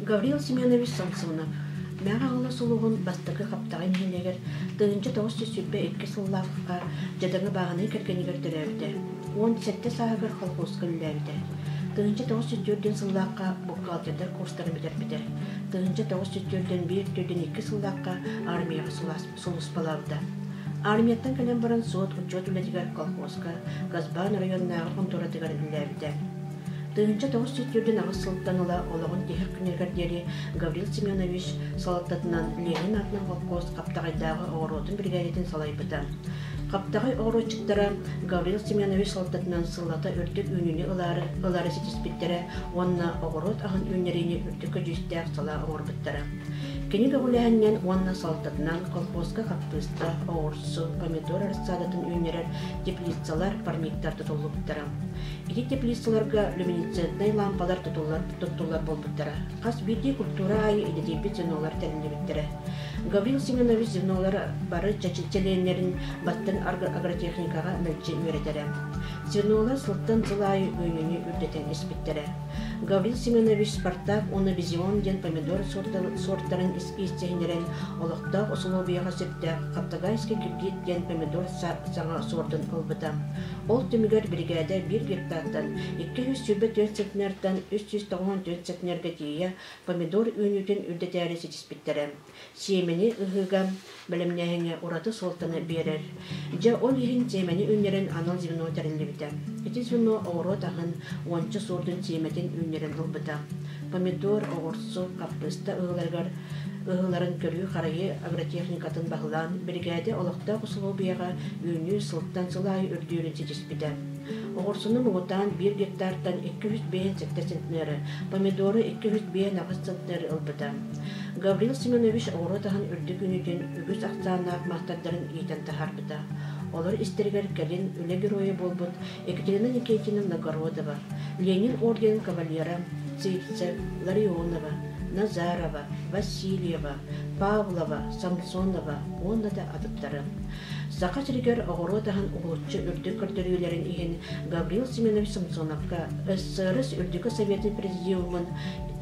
Гаврил Семенович Самсонов Мэҥэ Хаҥалас улууһун бастакы Хаптаҕай нэһилиэгэр 1922 сыллаахха дьадаҥы бааһынай кэргэнигэр төрөөбүтэ. 17 сааһыгар колхозка үлэлээбитэ. 1904 сыллаахха бухгалтердар курстарын бүтэрбитэ. 1941-42 сыллаахха армияҕа сулууспалаабыта. Армияттан кэлэн баран суот-учуот үлэтигэр колхозка Газбаан оройуоннааҕы хонтуоратыгар үлэлээбитэ. 1948 сылтан ыла олоҕун тиһэх күнүгэр диэри Гаврил Семенович салалтатынан Ленин аатынан холкуос Хаптаҕайдааҕы оҕуруотун биригээдэтин салайбыта. Хаптаҕай оҕуруотчуттара Гаврил Семенович салалтатынан сыллата үрдүк үүнүүнү ылаары, ылары ситиспиттэрэ уонна оҕуруот аһын үүннэриини үрдүк көдьүүстээх салаа оҥорбуттара. Кини көҕүлээһининэн уонна салалтатынан колхозка хаппыыста, оҕурсу, помидор рассадатын үүннэрэр теплицалар, парниктар тутуллубуттара. Ити теплицаларга люминесцентнай лаампалар тутуллар, туттуллар буолбуттара. Хас биирдии культура аайы идэтийбит звенолар тэриллибиттэрэ. Гаврил Семенович звенолар бары чилиэннэрин бастыҥ агротехникаҕа мэлдьи үөрэтэрэ. Звенолар сылтан сыл аайы үүнүүнү үрдэтэн испиттэрэ. Гаврил Семенович Спартак уонна Визион диэн помидор суортарын испииссэһиннэрэн олохтоох усулуобуйаҕа сөптөөх Хаптагайский гибрид диэн помидор саҥа суордун ылбыта. Ол түмүгэр биригээдэ биир гектартан 224 центнертан 394 центнергэ тиийэ помидор үүнүүтүн үрдэтээри ситиспиттэрэ. Сиэмэни ыһыыга, бэлэмнээһиҥҥэ ураты суолтаны биэрэр. Дьэ, ол иһин сиэмэни үүннэрэн анал звено тэриллибитэ. Ити звено оҕуруот аһын уонча суордун сиэмэтин үүннэрэн ылбыта. Помидор, оҕурсу, хаппыыста ыһыыларыгар ыһыыларын көрүү-харайыы агротехникатын баһылаан, биригээдэ олохтоох усулуобуйаҕа үүнүү сылтан сыл аайы үрдүүрүн ситиспитэ. Оҕурсуну муҥутаан биир гектартан 257 центнеры, помидору 258 центнеры ылбыта. Гаврил Семенович оҕуруот аһын үрдүк үүнүүтүн үгүс ахсааннаах маастардарын иитэн таһаарбыта. Олор истэригэр кэлин үлэ геройа буолбут Екатерина Никитина Новгородова, Ленин орденын кавалера Сивцев, Ларионова, Назарова, Васильева, Павлова, Самсонова уонна да атыттары. Саха сиригэр оҕуруот аһын уһулуччу үрдүк көрдөрүүлэрин иһин Гаврил Семенович Самсоновка СССР Үрдүкү Советын Президиумун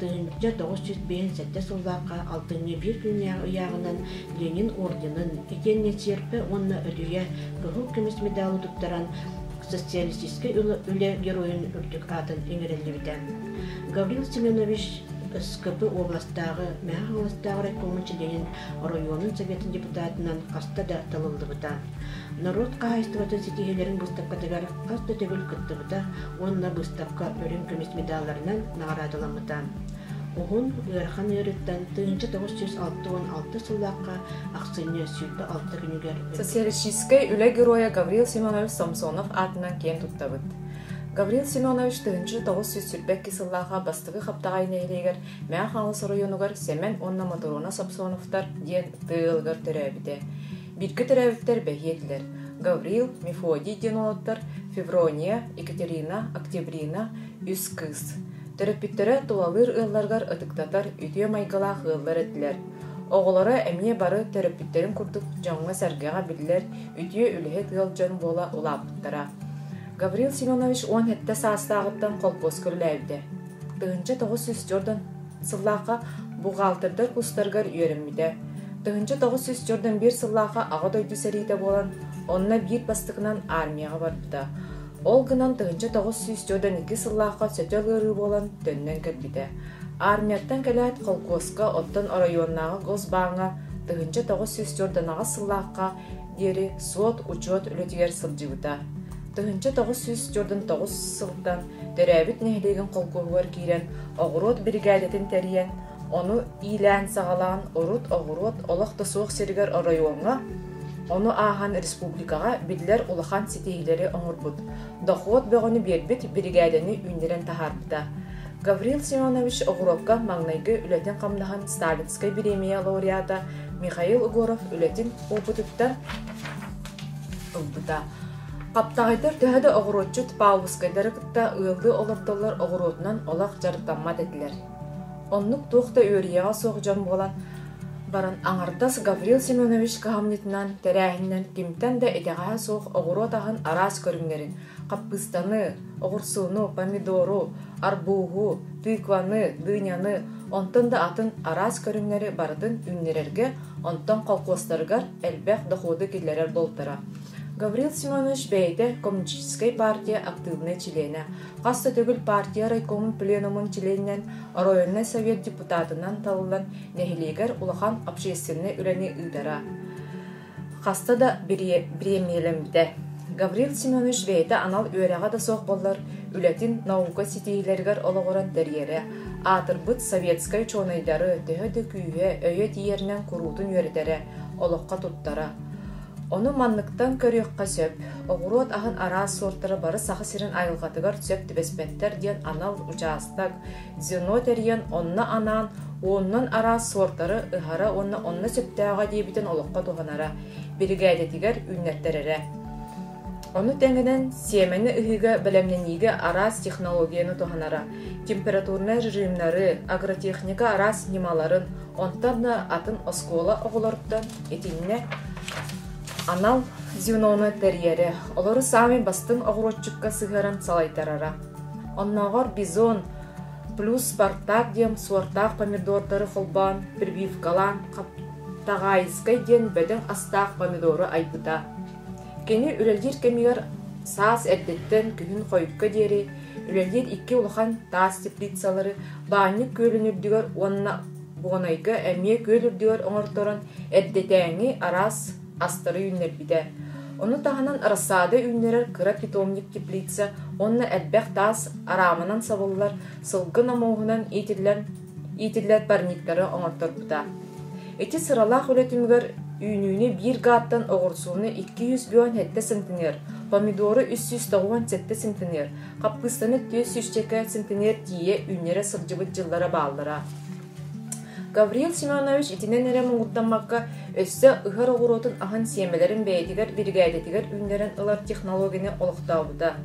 1957 сыллаахха алтынньы биир күннээҕи ыйааҕынан Ленин орденын, итиэннэ сиэрпэ уонна өтүйэ кыһыл көмүс медалы туттаран Социалистическай үлэ геройун үрдүк аатын иҥэриллибитэ. Гаврил Семенович СКП уобаластааҕы Мэҥэ Хаҥаластааҕы райкомун чилиэнин оройуонун советын депутатынан хаста да талыллыбыта. Норуот хаһаайыстыбатын ситиһиилэрин быыстапкатыгар хас да төгүл кыттыбыта уонна быыстапка үрүҥ көмүс медалларынан наҕараадаламмыта. Уһун, ыарахан ыарыыттан 1966 сыллаахха ахсынньы 26 күнүгэр Социалистическай үлэ геройа Гаврил Семенович Самсонов аатынан киэн туттабыт. Гаврил Семенович 1922 сыллаахха бастакы Хаптаҕай нэһилиэгэр Мэҥэ Хаҥалас оройуонугар Сэмэн уонна Мотуруона Самсоновтар диэн тыа ыалыгар төрөөбүтэ. Бииргэ төрөөбүттэр бэһиэ этилэр: Гаврил, Мефодий диэн уолаттар, Феврония, Екатерина, Октябрина, үс кыыс. Төрөппүттэрэ тулалыыр ыалларыгар ытыктатар үтүө майгылаах ыаллар этилэр. Оҕолоро эмиэ бары төрөппүттэрин курдук дьоҥҥо-сэргэҕэ биллэр үтүө үлэһит ыал дьон буола улааппыттара. Гаврил Семенович 17 саастааҕыттан холкуоска үлэлээбитэ. 1904 сыллаахха бухгалтердар курстарыгар үөрэммитэ. 1941 сыллаахха Аҕа дойду сэриитэ буолан, онно биир бастакынан армияҕа барбыта. Ол гынан 1942 сыллаахха сөтөл ыарыы буолан төннөн кэлбитэ. Армияттан кэлээт холкуоска, оттон оройуоннааҕы Госбааҥҥа 1948 сыллаахха диэри суот-учуот үлэтигэр сылдьыбыта. 1949 сылтан төрөөбүт нэһилиэгин холкуоһугар киирэн оҕуруот биригээдэтин тэрийэн, ону иилээн-саҕалаан урут оҕуруот олох да суох сиригэр оройуоҥҥа, ону ааһан республикаҕа биллэр улахан ситиһиилэри оҥорбут, дохуот бөҕөнү биэрбит биригээдэни үүннэрэн таһаарбыта. Гаврил Семенович оҕуруокка маҥнайгы үлэтин-хамнаһын Сталинскай бириэмийэ лауреата Михаил Егоров үлэтин опытыттан ылбыта. Хаптаҕайдар төһө да оҕуруотчут Павловскайдары кытта ыаллыы олордоллор оҕуруотунан олох дьарыктаммат этилэр. Оннук туох да үөрүйэҕэ суох дьон буолан, баран аҥардас Гаврил Семенович кыһамньытынан, тэрээһининэн кимтэн да итэҕэһэ суох оҕуруот аһын араас көрүҥнэрин хаппыыстаны, оҕурсууну, помидору, арбууһу, тыкваны, дыняны, онтон да атын араас көрүҥнэри барытын үүннэрэргэ, онтон холкуостарыгар элбэх дохуоду киллэрэр буолтара. Гаврил Семенович бэйэтэ Коммунистическай партия актыыбынай чилиэнэ, хас да төгүл партия райкомун пленумун чилиэнинэн, оройуоннай совет депутатынан талыллан нэһилиэгэр улахан общественнай үлэни ыытара. Хаста да бириэмийэлэммитэ. Гаврил Семенович бэйэтэ анал үөрэҕэ да суох буоллар, үлэтин наука ситиһиилэригэр олоҕуран тэрийэрэ, аатырбыт советскай учуонайдары төһө да күүһэ, өйө тиийэринэн куруутун үөрэтэрэ, олоххо туттара. Ону манныктан көрүөххэ сөп, оҕуруот аһын араас суортара бары Саха сирин айылҕатыгар сөп түбэспэттэр диэн анал учаастак, звено тэрийэн онно анаан уонунан араас суортары ыһара уонна онно сөптөөҕө диэбитин олоххо туһанара, биригээдэтигэр үүннэртэрэрэ. Ону тэҥинэн сиэмэни ыһыыга бэлэмнэниигэ араас технологияны туһанара, температурнай режимнары, агротехника араас ньымаларын, онтон да атын оскуола оҕолоруттан итиннэ анал звенону тэрийэрэ, олору саамай бастыҥ оҕуруотчукка сыһыаран салайтарара. Оннооҕор бизон плюс Спартак диэн суортаах помидордары холбоон прививкалаан Хаптаҕаайыскай диэн бөдөҥ астаах помидору айбыта. Кини үлэлиир кэмигэр саас эрдэттэн күһүн хойукка диэри үлэлиир икки улахан таас теплицалары баанньык күөлүн үрдүгэр уонна Буонайга эмиэ күөл үрдүгэр оҥорторон эрдэтээҥи араас астары үүннэрбитэ. Ону таһынан рассада үүннэрэр кыра питомник теплица уонна элбэх таас арааманан сабыллар сылгы номоһунан иитиллэн иитиллэр парниктары оҥорторбута. Ити сыралаах үлэ түмүгэр үүнүүнү биир гааттан оҕурсууну 257 сантиметр, помидору 397 сантиметр, хаппыыстаны 400 сантиметр тиийэ үүннэрэ сылдьыбыт дьыллара бааллара. Гаврил Семенович итинэн эрэ муҥурдаммакка, өссө ыһар оҕуруотун аһын сиэмэлэрин бэйэтигэр биригээдэтигэр үүннэрэн ылар технологияны олохтообута.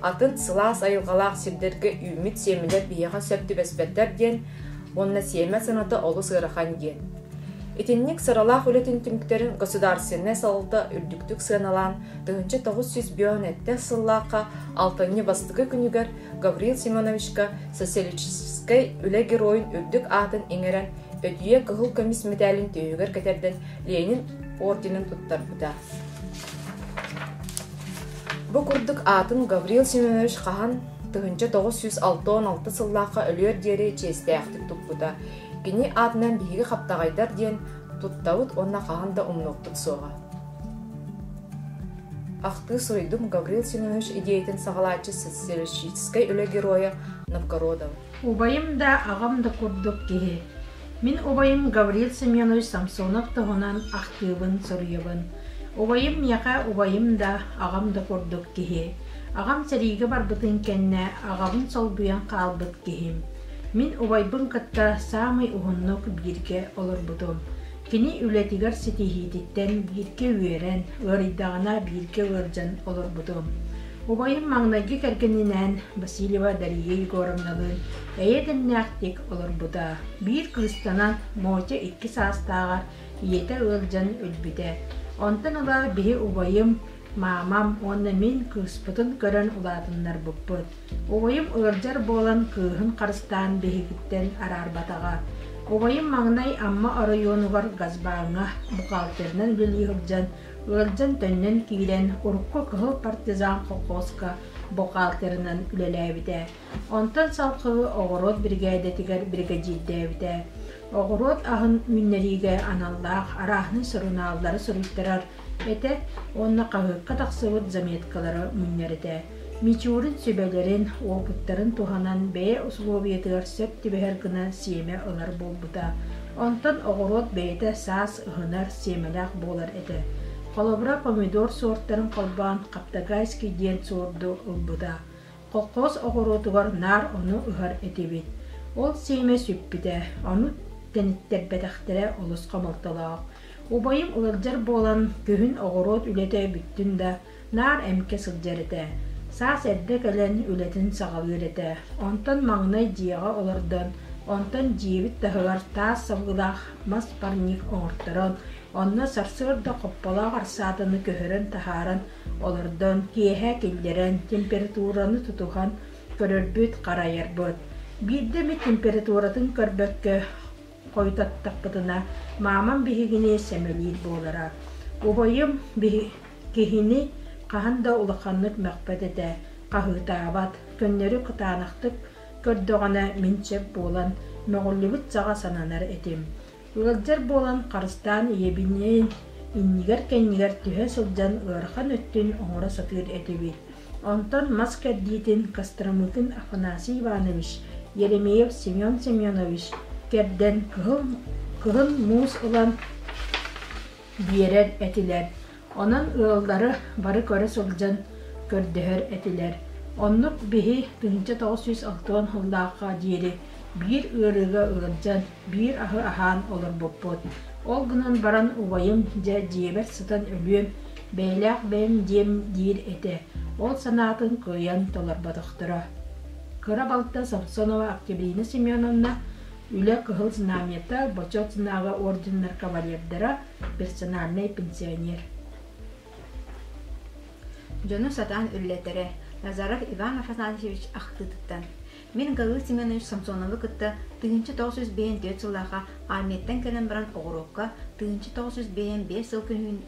Атын сылаас айылҕалаах сирдэргэ үүммүт сиэмэлэр биһиэхэ сөп түбэспэттэр диэн уонна сиэмэ сыаната олус ыарахан диэн. Итинник сыралаах үлэтин түмүктэрин государственнай салалта үрдүктүк сыаналаан 1957 сыллаахха алтынньы бастакы күнүгэр Гаврил Семеновичка социалистическай үлэ геройун үрдүк аатын иҥэрэн Өтүйэ кыһыл көмүс мэтээлин түөһүгэр кэтэрдэн Ленин орденын туттарбыта. Бу курдук аатын Гаврил Семенович хаһан 1966 сыллаахха өлүөр диэри чиэстээхтик туппута. Кини аатынан биһиги хаптаҕайдар диэн туттабыт уонна хаһан да умнуохпут суоҕа. Ахтыы суруйдум Гаврил Семенович идеятын саҕалааччы социалистическай үлэ геройа Новгородова. Убайым да, аҕам да курдук киһи. Мин убайым Гаврил Семенович Самсонов туһунан ахтыыбын суруйабын. Убайым миэхэ убайым да, аҕам да курдук киһи. Аҕам сэриигэ барбытын кэннэ аҕабын солбуйан хаалбыт киһим. Мин убайбын кытта саамай уһуннук бииргэ олорбутум. Кини үлэтигэр ситиһиититтэн бииргэ үөрэн, ыарыйдаҕына бииргэ ыалдьан олорбутум. Убайым маҥнайгы кэргэнинээн Васильева Дария Егоровналыын эйэ дэмнээхтик олорбута. Биир кыыстанан Мотя икки саастааҕар ийэтэ ыалдьан өлбүтэ. Онтон ыла биһи убайым, маамам уонна мин кыыспытын көрөн улаатыннарбыппыт. Убайым ыалдьар буолан кыыһын харыстаан биһигиттэн араарбатаҕа. Убайым маҥнай Амма оройуонугар Газбааҥҥа бухгалтерынан үлэлии сылдьан, ыалдьан төннөн киирэн, урукку Кыһыл партизан колхозка бухгалтерынан үлэлээбитэ. Онтон салгыы оҕуруот биригээдэтигэр биригэдьиирдээбитэ. Оҕуруот аһын үүннэриигэ аналлаах арааһынай сурунааллары суруйтарар этэ уонна хаһыакка тахсыбыт заметкалары мунньар этэ. Мичурин сүбэлэрин, уопуттарын туһанан бэйэ усулуобуйатыгар сөп түбэһэр гына сиэмэ ылар буолбута. Онтон оҕуруот бэйэтэ саас ыһынар сиэмэлээх буолар этэ. Холобура, помидор суортарын холбоон Хаптагайский диэн суорду ылбыта. Колхоз оҕуруотугар наар ону ыһар этибит. Ол сиэмэ сүппүтэ, ону тэниттэрбэтэхтэрэ олус хомолтолоох. Убайым ыалдьар буолан, күһүн оҕуруот үлэтэ бүттүн да, Наар эмкэ сылдьар этэ. Саас эрдэ кэлэн үлэтин саҕалыыр этэ. Онтон маҥнай дьиэҕэ олордон, Онтон дьиэбит таһыгар таас сабыылаах мас парник оҥорторон, онно сарсыарда хопполоох арсаатаны көһөрөн таһааран олордон, киэһэ киллэрэн, температураны тутуһан көрөрбүт-харайарбыт. Биирдэ эмит температуратын көрбөккө хойутаттахпытына, маамам биһигини сэмэлиир буолара. Убайым киһини хаһан да улаханнык мөхпөт этэ, хаһыытаабат, көннөрү кытаанахтык көрдөҕүнэ мин сөп буолан, мөҕүллүбүт саҕа сананар этим. Ыалдьар буолан харыстаан ийэбиниин иннигэр-кэннигэр түһэ сылдьан ыарахан өттүн оҥоро сатыыр этибит. Онтон мас кэрдиитин Костромыкин Афанасий Иванович, Еремеев Семен Семенович кэрдэн кыһыл, кыһын муус ылан биэрэр этилэр. Онон ыаллары бары көрө сылдьан көрдөһөр этилэр. Оннук биһи 1960 сыллаахха диэри биир ыарыыга ыалдьан, биир аһы аһаан олорбуппут. Ол гынан баран убайым дьэ дьиэбэр сытан өлүөм, бэйэлээх бэйэм диэм диир этэ. Ол санаатын кыайан толорботохторо. Кыра балта Самсонова Октябрина Семеновна Үлэ Кыһыл Знамята, Бочуот Знага орденнар кавалердара, персональнай пенсионер. Дьону сатаан үллэтэрэ Назаров Иван Афанасьевич ахтыытыттан. Мин Гаврил Семенович Самсоновы кытта 1954 сыллаахха армияттан кэлэн баран оҕуруокка 1955 сыл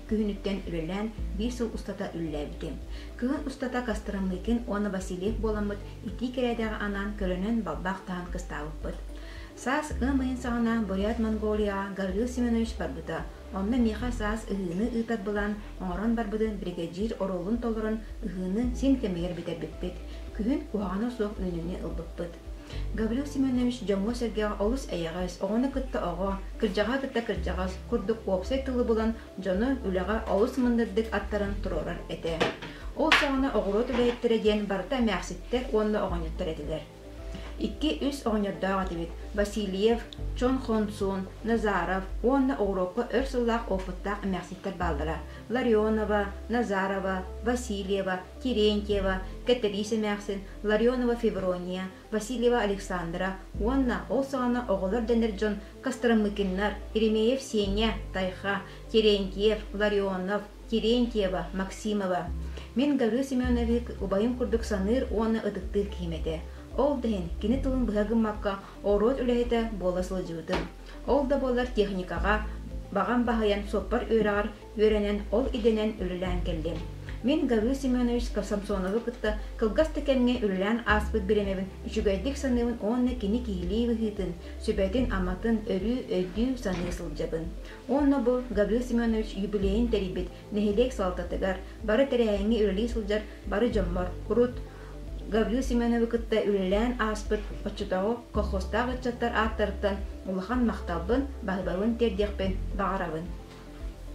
күһүнүттэн үлэлээн биир сыл устата үлэлээбитим. Кыһын устата Костромыкин уонна Васильев буоламмыт итии кэрээдэҕэ анаан көлөнөн балбаах таһан кыстаабыппыт. Саас ыам ыйын саҕана Бурят Монголияҕа Гаврил Семенович барбыта. Онно миэхэ саас ыһыыны ыытар былаан оҥорон барбытын биригэдьиир оруолун толорон ыһыыны син кэмигэр бүтэрбиппит. Күһүн куһаҕана суох үүнүүнү ылбыппыт. Гаврил Семенович дьоҥҥо-сэргэҕэ олус эйэҕэс, оҕону кытта оҕо, кырдьаҕаһы кытта кырдьаҕас курдук уопсай тылы булан дьону үлэҕэ олус мындырдык аттаран туруорар этэ. Ол саҕана оҕуруот үлэһиттэрэ диэн барыта эмээхситтэр уонна оҕонньоттор этилэр. Икки-үс оҕонньордоох этибит: Васильев, Чон Хонсун, Назаров уонна оҕуруокка өр сыллаах опыттаах эмээхситтэр бааллара: Ларионова, Назарова, Васильева, Терентьева, Кэтэриис эмээхсин, Ларионова Феврония, Васильева Александра уонна ол саҕана оҕолор дэнэр дьон Костромыкиннар, Еремеев Сеня, Тайха, Терентьев, Ларионов, Терентьева, Максимова. Мин Гаврил Семенович убайым курдук саныыр уонна ытыктыыр киһим этэ. Ол да иһин кини тылын быһа гыммакка оруот үлэһитэ буола сылдьыбытым. Ол да буоллар техникаҕа баҕам баһыйан суоппар үөрэҕэр үөрэнэн ол идэнэн үлэлээн кэллим. Мин Гаврил Семенович Самсоновы кытта кылгас да кэмҥэ үлэлээн ааспыт бириэмэбин үчүгэйдик саныыбын уонна кини киһилии быһыытын, сүбэтин-аматын өрүү өйдүү саныы сылдьабын. Уонна бу Гаврил Семенович юбилейын тэрийбит нэһилиэк салалтатыгар, бары тэрээһиҥҥэ үлэлии сылдьар бары дьоммор, урут Гаврил Семеновы кытта үлэлээн ааспыт оччотооҕу колхозтаах ыччаттар ааттарыттан улахан махталбын, баһыыбабын тиэрдиэхпин баҕарабын.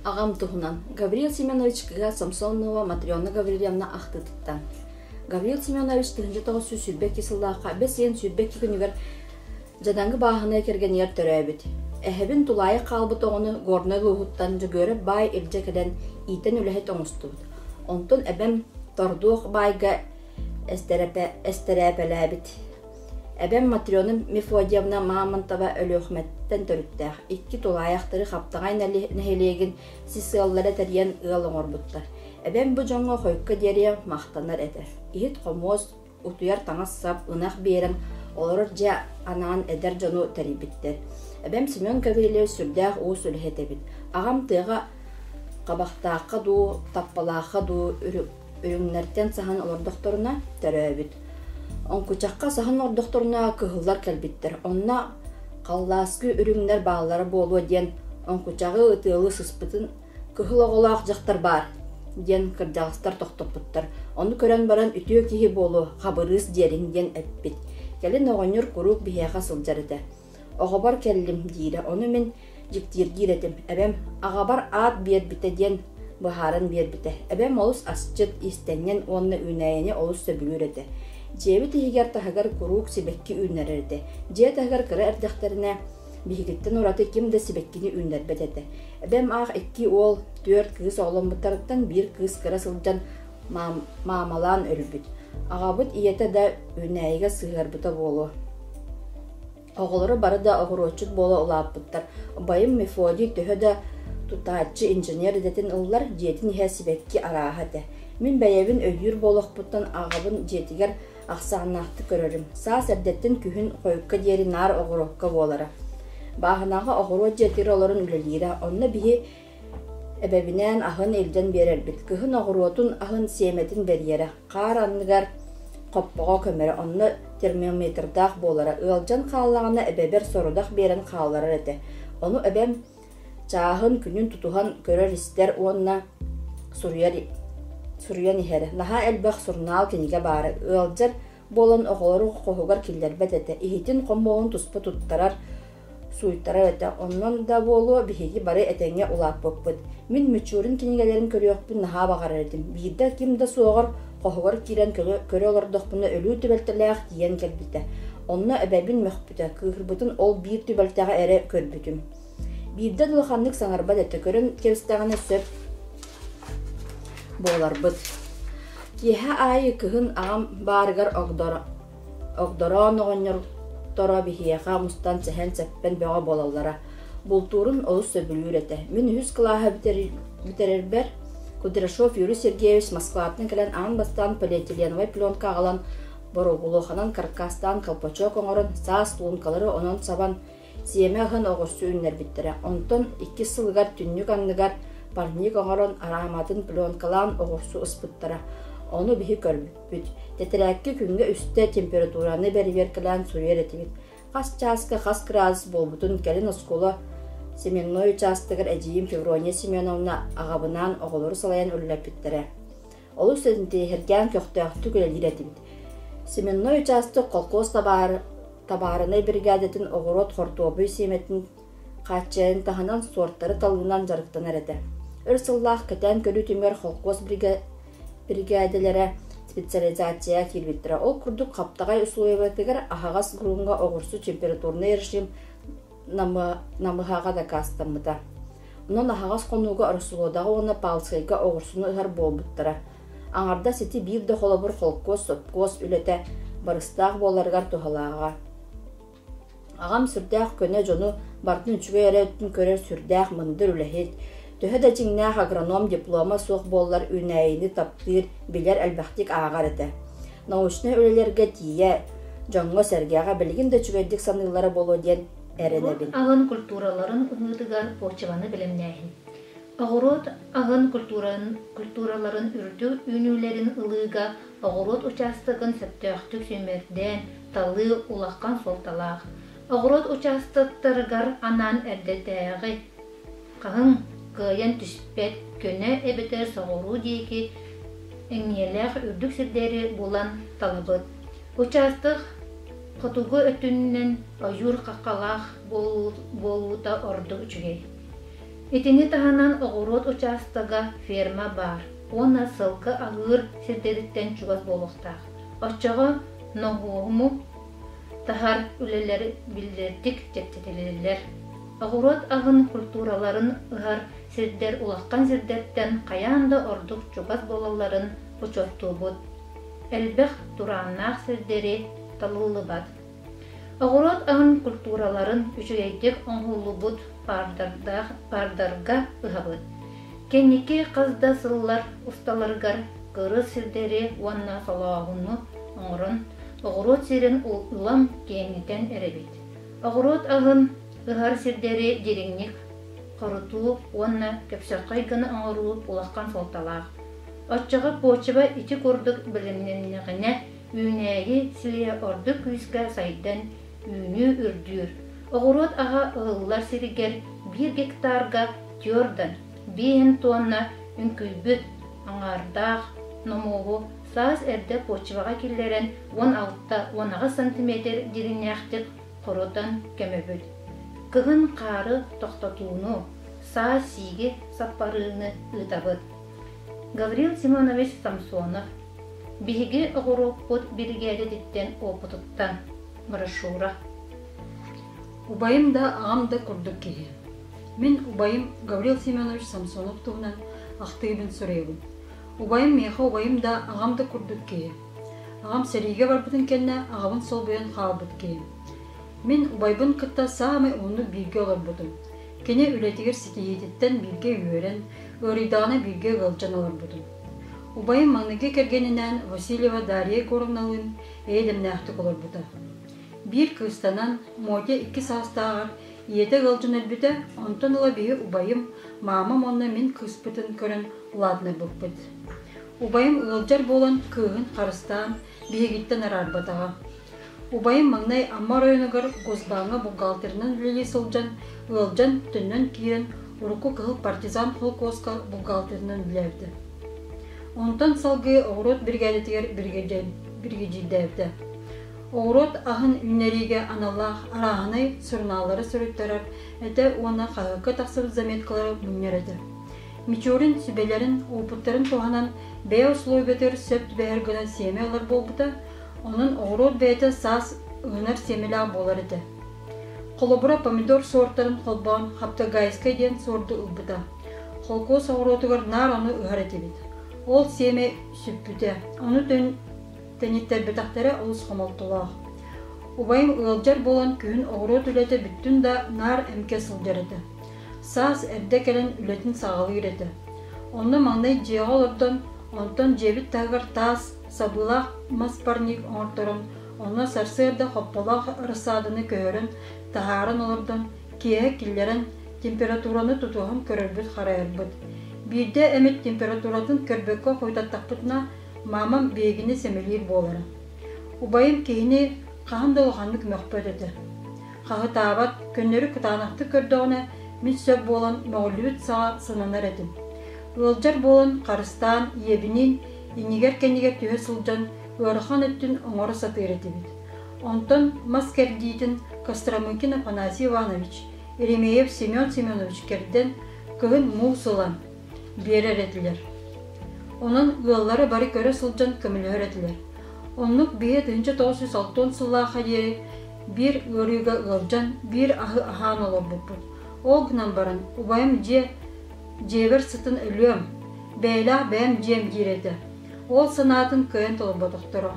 Аҕам туһунан Гаврил Семенович кыыһа Самсонова Матрена Гаврильевна ахтыытыттан. Гаврил Семенович 1922 сыллаахха бэс ыйын 22 күнүгэр Дьадаҥы бааһынай кэргэнигэр төрөөбүт. Эһэбин тулаайах хаалбыт оҕону Горнай улууһуттан Дьөгүөрэп баай илдьэ кэлэн иитэн үлэһит оҥостубут. Онтон эбэм Тордуох баайга эстэрээпэлээбит. Эбэм Матрена Мефодьевна Мамонтова Өлүөхүмэттэн төрүттээх. Икки тулаайахтары Хаптаҕай нэһилиэгин сис ыаллара тэрийэн ыал оҥорбуттар. Эбэм бу дьоҥҥо хойукка диэри махтанар этэ. Иһит-хомуос, утуйар таҥас-сап, ынах биэрэн олорор дьиэ анаан эдэр дьону тэрийбиттэр. Эбэм Семен Гаврильевич сүрдээх уус үлэһит эбит. Аҕам тыаҕа Хабахтаахха дуу, Таппалаахха дуу үрүҥнэртэн саһан олордохторуна төрөөбүт. Оҥкучахха саһан олордохторуна кыһыллар кэлбиттэр. Онно халлааскы үрүҥнэр бааллара буолуо диэн оҥкучаҕы ытыалыы сыспытын Кыһыл оҕолоох дьахтар баар, диэн кырдьаҕастар тохтоппуттар. Ону көрөн баран үтүө киһи буолуо, Хабырыыс диэриҥ диэн эппит. Кэлин оҕонньор куруук биһиэхэ сылдьар этэ. Оҕобор кэллим диирэ, ону мин дьиктиргиир этим. Эбэм аҕабар аат биэрбитэ диэн быһааран биэрбитэ. Эбэм олус асчыт, иистэнньэн уонна үүнээйини олус сөбүлүүр этэ. Дьиэбит иһигэр-таһыгар куруук сибэкки үүннэрэр этэ. Дьиэ таһыгар кыра эрдэхтэринэ биһигиттэн ураты ким да сибэккини үүннэрбэт этэ. Эбэм аах икки уол, түөрт кыыс оҕоломмуттарыттан биир кыыс кыра сылдьан маамалаан өлбүт. Аҕабыт ийэтэ да үүнээйигэ сыһыарбыта буолуо. Оҕолоро бары да оҕуруотчут буола улааппыттар. Убайым Мефодий төһө да тутааччы инженер идэтин ыллар, дьиэтин иһэ сибэкки арааһа этэ. Мин бэйэбин өйдүүр буолуохпуттан аҕабын дьиэтигэр ахсааннаахтык көрөрүм. Саас эрдэттэн күһүн хойукка диэри наар оҕуруокка буолара. Бааһынаҕа оҕуруот дьиэтигэр олорон үлэлиирэ. Онно биһи эбэбинээн аһын илдьэн биэрэрбит. Кыһын оҕуруотун аһын сиэмэтин бэрийэрэ. Хаар анныгар хоппоҕо көмөрө, онно термометрдаах буолара. Ыалдьан хааллаҕына эбэбэр сорудах биэрэн хаалларар этэ. Ону эбэм чааһын, күнүн тутуһан көрөр-истэр уонна суруйар суруйан иһэрэ. Наһаа элбэх сурунаал, кинигэ баара. Ыалдьар буолан оҕолору хоһугар киллэрбэт этэ. Иһитин хомуоһун туспа туттарар, сууйтарар этэ. Онон да буолуо, биһиги бары этэҥҥэ улааппыппыт. Мин Мичурин кинигэлэрин көрүөхпүн наһаа баҕарар этим. Биирдэ ким да суоҕар хоһугар киирэн көрө олордохпуна өлүү түбэлтэлээх тиийэн кэлбитэ. Онно эбэбин мөхпүтэ, кыыһырбытын ол биир түбэлтэҕэ эрэ көрбүтүм. Биирдэ улаханнык саҥарбат этэ, көрөн кэбистэҕинэ сөп буоларбыт. Киэһэ аайы кыһын аҕам баарыгар огдороон оҕонньорторо биһиэхэ мустан сэһэн-сэппэн бөҕө буолаллара. Бултуурун олус сөбүлүүр этэ. Мин үһүс кылааһы бүтэрэрбэр Кудряшов Юрий Сергеевич Москваттан кэлэн аан бастаан полиэтиленовай пленка аҕалан боробулуоханан каркастаан колпачок оҥорон саас лункалары онон сабан сиэмэ ыһан оҕурсу үүннэрбиттэрэ. Онтон иккис сылыгар түннүк анныгар парник оҥорон арааматын пленкалаан оҕурсу ыспыттара. Ону биһи көрбүппүт. Тэтэрээккэ күҥҥэ үстэ температураны бэрэбиэркэлээн суруйар этибит. Хас чааска хас кыраадыс буолбутун кэлин оскуола семенной учаастагар эдьиийим Феврония Семеновна аҕабынаан оҕолору салайан үлэлэппиттэрэ. Олус интэриэһиргээн көхтөөхтүк үлэлиир этибит. Семенной учаастак колхоз табаарынай бригадатын оҕуруот хортуопуй сиэмэтин хааччыйарын таһынан суортары талыынан дьарыктанар этэ. Өр сыллаах кэтээн көрүү түмүгэр холкуос биригээдэлэрэ специализацияҕа киирбиттэрэ. Ол курдук хаптаҕай усулуобуйатыгар аһаҕас груҥҥа оҕурсу температурнай режим намыһаҕа дакаастаммыта. Онон аһаҕас хонууга Ороссолуодаҕа уонна Палскайга оҕурсуну ыһар буолбуттара. Аҥардас ити биир да холобур холкуос, сопхуос үлэтэ барыстаах буоларыгар туһалааҕа. Аҕам сүрдээх көнө дьону барытын үчүгэй эрэ өттүн көрөр сүрдээх мындыр үлэһит, төһө да дьиҥнээх агроном диплома суох буоллар үүнээйини таптыыр, билэр элбэхтик ааҕар этэ. Научнай үлэлэргэ тиийэ дьоҥҥо-сэргэҕэ билигин да үчүгэйдик саныыллара буолуо диэн Оҕуруот эрэнэбин. аһын культураларын ыһыытыгар почваны бэлэмнээһин. Оҕуруот аһын культураларын үрдүк үүнүүлэрин ылыыга оҕуруот учаастагын сөптөөхтүк сүүмэрдээн талыы улахан суолталаах. Оҕуруот учаастактарыгар анаан эрдэтээҕи хаһыҥ кыайан түспэт көнө эбэтэр соҕуруу диэки эҥиэлээх үрдүк сирдэри булан талабыт. Учаастак хотугу өттүнэн ойуур хаххалаах буолуута ордук үчүгэй. Итини таһынан оҕуруот учаастага ферма баар уонна сылгы аһыыр сирдэриттэн чугас буолуохтаах. Оччоҕо ноһуому таһар үлэлэр биллэрдик чэпчэтилэллэр. Оҕуруот аһын культураларын ыһар сирдэр улахан сирдэртэн хайаан да ордук чугас буолалларын учуоттуубут. Элбэх турааннаах сирдэри талыллыбат. Оҕуруот аһын культураларын үчүгэйдик оҥоһуллубут паардарга ыһабыт. Кэнники хас да сыллар усталарыгар кырыс сирдэри уонна солооһуну оҥорон, оҕуруот сирин улам киэҥэтэн эрэбит. Оҕуруот аһын ыһар сирдэри дириҥник хорутуу уонна көпсөрхөй гына оҥоруу улахан суолталаах. Оччоҕо почва ити курдук бэлэмнэннэҕинэ, үүнээйи силиһэ ордук күүскэ сайдан үүнүү үрдүүр. Оҕуруот аһа ыһыллар сиригэр биир гектарга түөртэн биэһин туонна үҥкүйбүт аҥаардаах номуоһу саас эрдэ почваҕа киллэрэн 16-18 сантиметр дириҥнээхтик хорутан көмөбүт. Кыһын хаары тохтотууну, саас сииги саппарыыны ыытабыт. Гаврил Семенович Самсонов Биһиги оҕуруоппут биригээдэтиттэн уопутуттан брошюра. Убайым да, аҕам да курдук киһи. Мин убайым Гаврил Семенович Самсонов туһунан ахтыыбын суруйабын. Убайым миэхэ убайым да, аҕам да курдук киһи. Аҕам сэриигэ барбытын кэннэ аҕабын солбуйан хаалбыт киһи. Мин убайбын кытта саамай уһуннук бииргэ олорбутум. Кини үлэтигэр ситиһиититтэн бииргэ үөрэн, ыарыйдаҕына бииргэ ыалдьан олорбутум. Убайым маҥнайгы кэргэнинээн Васильева Дарья Егоровналыын эйэ-дэмнээхтик олорбута. Биир кыыстанан, Мотя икки саастааҕар ийэтэ ыалдьан өлбүтэ, онтон ыла биһи убайым, маамам уонна мин кыыспытын көрөн улаатынарбыппыт. Убайым ыалдьар буолан кыыһын харыстаан, биһигиттэн араарбатаҕа. Убайым маҥнай Амма оройуонугар Госбааҥҥа бухгалтерынан үлэлии сылдьан, ыалдьан, төннөн киирэн, урукку Кыһыл партизан холкуоска бухгалтерынан үлэлээбитэ. Онтон салгыы оҕуруот биригээдэтигэр биригэдьиирдээбитэ. Оҕуруот аһын үүннэриигэ аналлаах арааһынай сурунааллары суруйтарар этэ уонна хаһыакка тахсыбыт заметкалары мунньар этэ. Мичурин сүбэлэрин, уопуттарын туһанан бэйэ услуобуйатыгар сөп түбэһэр гына сиэмэ ылар буолбута, онон оҕуруот бэйэтэ саас ыһынар сиэмэлээх буолар этэ. Холобура, помидор суортарын холбоон Хаптагайскай диэн суорду ылбыта. Холкуос оҕуруотугар наар ону ыһар этибит. Ол сиэмэ сүппүтэ, ону тэниттэрбэтэхтэрэ олус хомолтолоох. Убайым ыалдьар буолан күһүн оҕуруот үлэтэ бүттүн да наар эмкэ сылдьар этэ. Саас эрдэ кэлэн үлэтин саҕалыыр этэ. Онно маҥнай дьиэҕэ олордон, онтон дьиэбит таһыгар таас, сабыылаах мас парник оҥорторон, онно сарсыарда хопполоох рассаданы көһөрөн, таһааран олордон, киэһэ киллэрэн, температураны тутуһан көрөрбүт-харайарбыт. Биирдэ эмит температуратын көрбөккө хойутаттахпытына, маамам биһигини сэмэлиир буолара. Убайым киһини хаһан да улаханнык мөхпөт этэ. Хаһытаабат, көннөрү кытаанахтык көрдөҕүнэ, мин сөп буолан мөҕүллүбүт саҕа сананар этим. Ыалдьар буолан харыстаан ийэбиниин иннигэр-кэннигэр түһэ сылдьан ыарахан өттүн оҥоро сатыыр этибит. Онтон мас кэрдиитин Костромыкин Афанасий Иванович, Еремеев Семен Семенович кэрдэн, кыһын муус ылан биэрэр этилэр. Онон ыаллары бары көрө сылдьан көмөлөһөр этилэр. Оннук биһи 1960 сыллаахха диэри биир ыарыыга ыалдьан, биир аһы аһаан олорбуппут. Ол гынан баран, убайым дьиэ дьиэбэр сытын өлүөм, бэйэлээх бэйэм дьиэм диир этэ. Ол санаатын кыайан толорботохторо.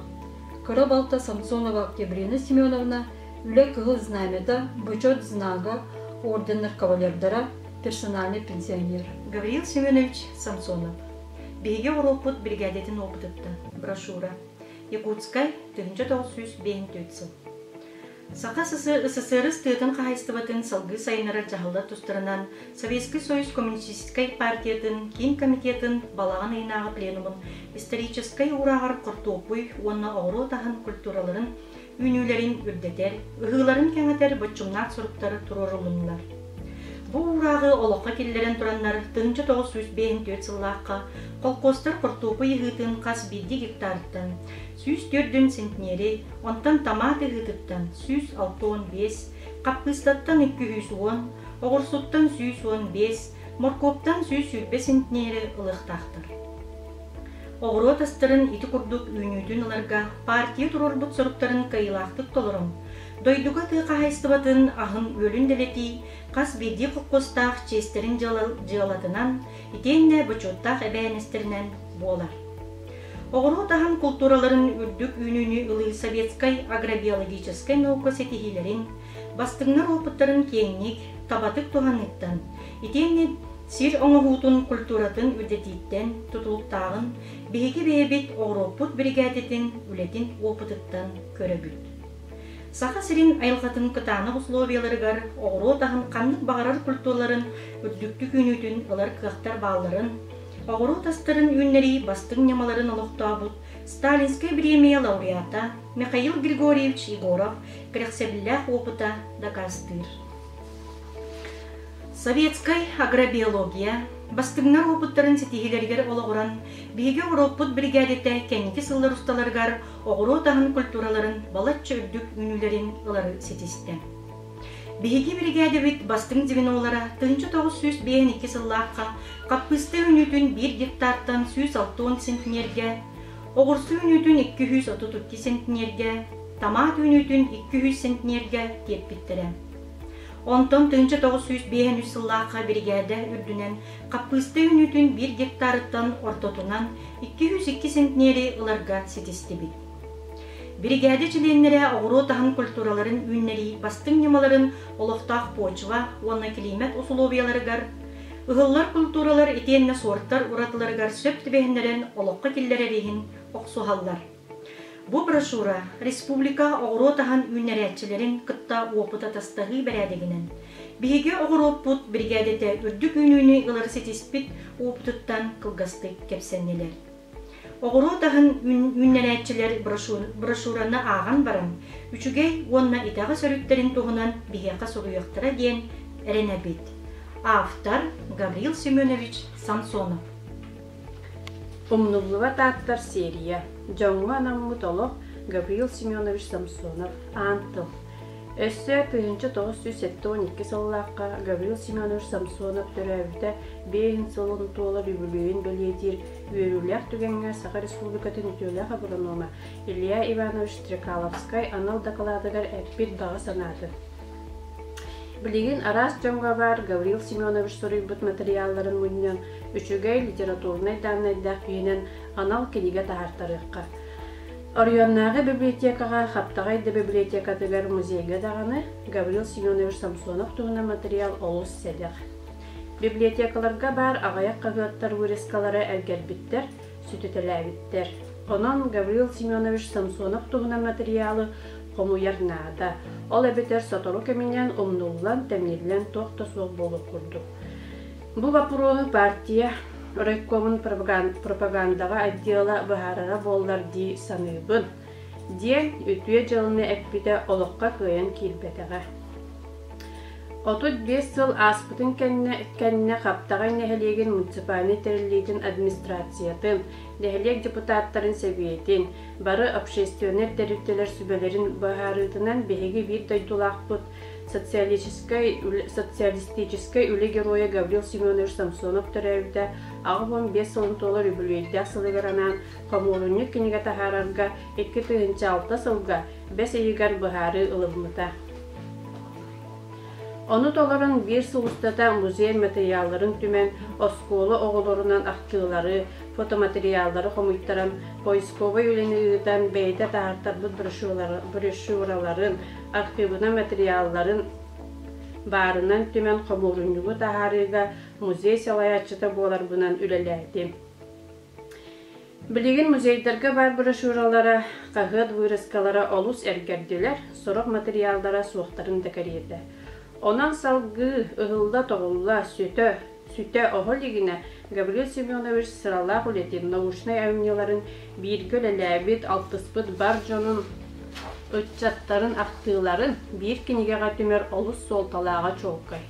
Кыра балта Самсонова Октябрина Семеновна Үлэ Кыһыл Знамята, Бочуот Знага орденнар кавалердара, персональный пенсионер. Гавриил Семенович Самсонов. Биһиги оҕуруоппут биригээдэтин опытыттан. Брошюра. Якутскай, 1954 сыл. Саха СССР тыатын хаһаайыстыбатын салгыы сайыннарар дьаһаллар тустарынан Советский Союз Коммунистическай партиятын Киин комитетын балаҕан ыйынааҕы пленумун историческай уурааҕар хортуоппуй уонна оҕуруот аһын культураларын үүнүүлэрин үрдэтэр, ыһыыларын кэҥэтэр боччумнаах соруктар туруорулуннулар. Бу уурааҕы олоххо киллэрэн тураннар 1954 сыллаахха холкуостар хортуоппуй ыһыытын хас биирдии гектарыттан 104 центнери, онтон томат ыһыытыттан 165, хаппыыстаттан 210, оҕурсуттан 115, моркуоптан 120 центнери ылыахтаахтар. Оҕуруот астарын ити курдук үүнүүтүн ыларга партия туруорбут соруктарын кыайыылаахтык толорон, дойдуга тыа хаһаайыстыбатын аһын-үөлүн дэлэтии хас биирдии холкуостаах чиэстэрин дьыалатынан итиэннэ бочуоттаах эбээһинэстэринэн буолар. Оҕуруот аһын култуураларын үрдүк үүнүүнү ылыы советскай агробиологическай наука ситиһиилэрин, бастыҥнар уопуттарын киэҥник, табатык туһаныыттан, итиэннэ сир оҥоһуутун культуратын үрдэтииттэн тутулуктааҕын биһиги бэйэбит оҕуруоппут биригээдэтин үлэтин уопутуттан көрөбүт. Саха сирин айылҕатын кытаанах условияларыгар оҕуруот аһын ханнык баҕарар культураларын үрдүктүк үүнүүтүн ылар кыахтар баалларын, оҕуруот астарын үүннэрии бастыҥ ньымаларын олохтообут Сталинскай бириэмийэ лауреата Михаил Григорьевич Егоров кэрэхсэбиллээх уопута дакаастыыр. Советскай агробиология бастыҥнар уопуттарын ситиһиилэригэр олоҕуран, биһиги оҕуруоппут биригээдэтэ кэнники сыллар усталарыгар оҕуруот аһын культураларын балачча үрдүк үүнүүлэрин ылары ситистэ. Биһиги биригээдэбит бастыҥ звенолара 1952 сыллаахха хаппыыста үүнүүтүн биир гектартан 160 центнергэ, оҕурсу үүнүүтүн 232 центнергэ, томат үүнүүтүн 200 центнергэ тиэрпиттэрэ. Онтон 1953 сыллаахха биригээдэ үрдүнэн хаппыыста үүнүүтүн биир гектарыттан ортотунан 202 центнери ыларга ситистибит. Биригээдэ чилиэннэрэ оҕуруот аһын культураларын үүннэрии бастыҥ ньымаларын олохтоох почва уонна килиимэт усулуобуйаларыгар, ыһыллар культуралар итиэннэ суортар уратыларыгар сөп түбэһиннэрэн олоххо киллэрэр иһин охсуһаллар. Бу брошюра республика оҕуруот аһын үүннэрээччилэрин кытта уопут атастаһыы бэрээдэгинэн биһиги оҕуруоппут биригээдэтэ үрдүк үүнүүнү ылары ситиспит уопутуттан кылгастык кэпсэннилэр. Оҕуруот аһын үүннэрээччилэр брошюраны ааҕан баран, үчүгэй уонна итэҕэс өрүттэрин туһунан биһиэхэ суруйуохтара диэн эрэнэбит. Автор Гаврил Семенович Самсонов. Умнуллубат ааттар серия Дьоҥҥо анаммыт олох Гаврил Семенович Самсонов Аан тыл Өссө 1972 сыллаахха Гаврил Семенович Самсонов төрөөбүтэ биэһин сылын туолар үбүлүөйүн бэлиэтиир үөрүүлээх түгэҥҥэ Саха Республикатын үтүөлээх агронома Илья Иванович Стрекаловскай анал дакылаатыгар эппит баҕа санаатын Билигин араас дьоҥҥо баар Гаврил Семенович суруйбут матырыйаалларын мунньан, үчүгэй литературнай дааннайдаах киһинэн анал кинигэ таһаартарыахха. Оройуоннааҕы библиотекаҕа Хаптаҕай да библиотекатыгар музейга даҕаны Гаврил Семенович Самсонов туһунан матырыйаал олус сэдэх. Библиотекаларга баар аҕыйах хаһыаттар вырезкалара эргэрбиттэр, сүтүтэлээбиттэр. Онон Гаврил Семенович Самсонов туһунан матырыйаалы хомуйар наада. Ол эбэтэр сотору кэминэн умнуллан, тэмниллэн туох да суох буолуох курдук. Бу боппуруоһу партия райкомун пропагандаҕа отдела быһаарара буоллар дии саныыбын, диэн үтүө дьыаланы эппитэ олоххо кыайан киирбэтэҕэ. 35 сыл ааспытын кэннэ, кэннэ Хаптаҕай нэһилиэгин муниципальнай тэриллиитин администрациятын, нэһилиэк депутаттарын сэбиэтин, бары общественнай тэрилтэлэр сүбэлэрин быһаарыытынан биһиги биир дойдулаахпыт социалистическай, социалистическай үлэ геройа Гаврил Семенович Самсонов төрөөбүтэ 85 сылын туолар үбүлүөйдээх сылыгар анаан хомуурунньук кинигэ таһаарарга 2006 сылга бэс ыйыгар быһаарыы ылыммыта. Ону толорон биир сыл устата музей матырыйаалларын түмэн, оскуола оҕолорунан ахтыылары, фотоматериаллары хомуйтаран, поисковай үлэни ыытан, бэйэтэ таһаартарбыт брошюраларын, архыыбынан матырыйаалларын баарынан түмэн хомуурунньугу таһаарыыга музей салайааччыта буоларбынан үлэлээтим. Билигин музейдарга баар брошюралара, хаһыат вырезкалара олус эргэрдилэр, сорох матырыйааллара суохтарын да кэриэтэ. Онон салгыы ыһылла-тоҕулла, сүтэ, сүтэ оһо илигинэ Гаврил Семенович сыралаах үлэтин, научнай айымньыларын бииргэ үлэлээбит, алтыспыт бар дьонун, ыччаттарын ахтыыларын биир кинигэҕэ түмэр олус суолталааҕа чуолкай.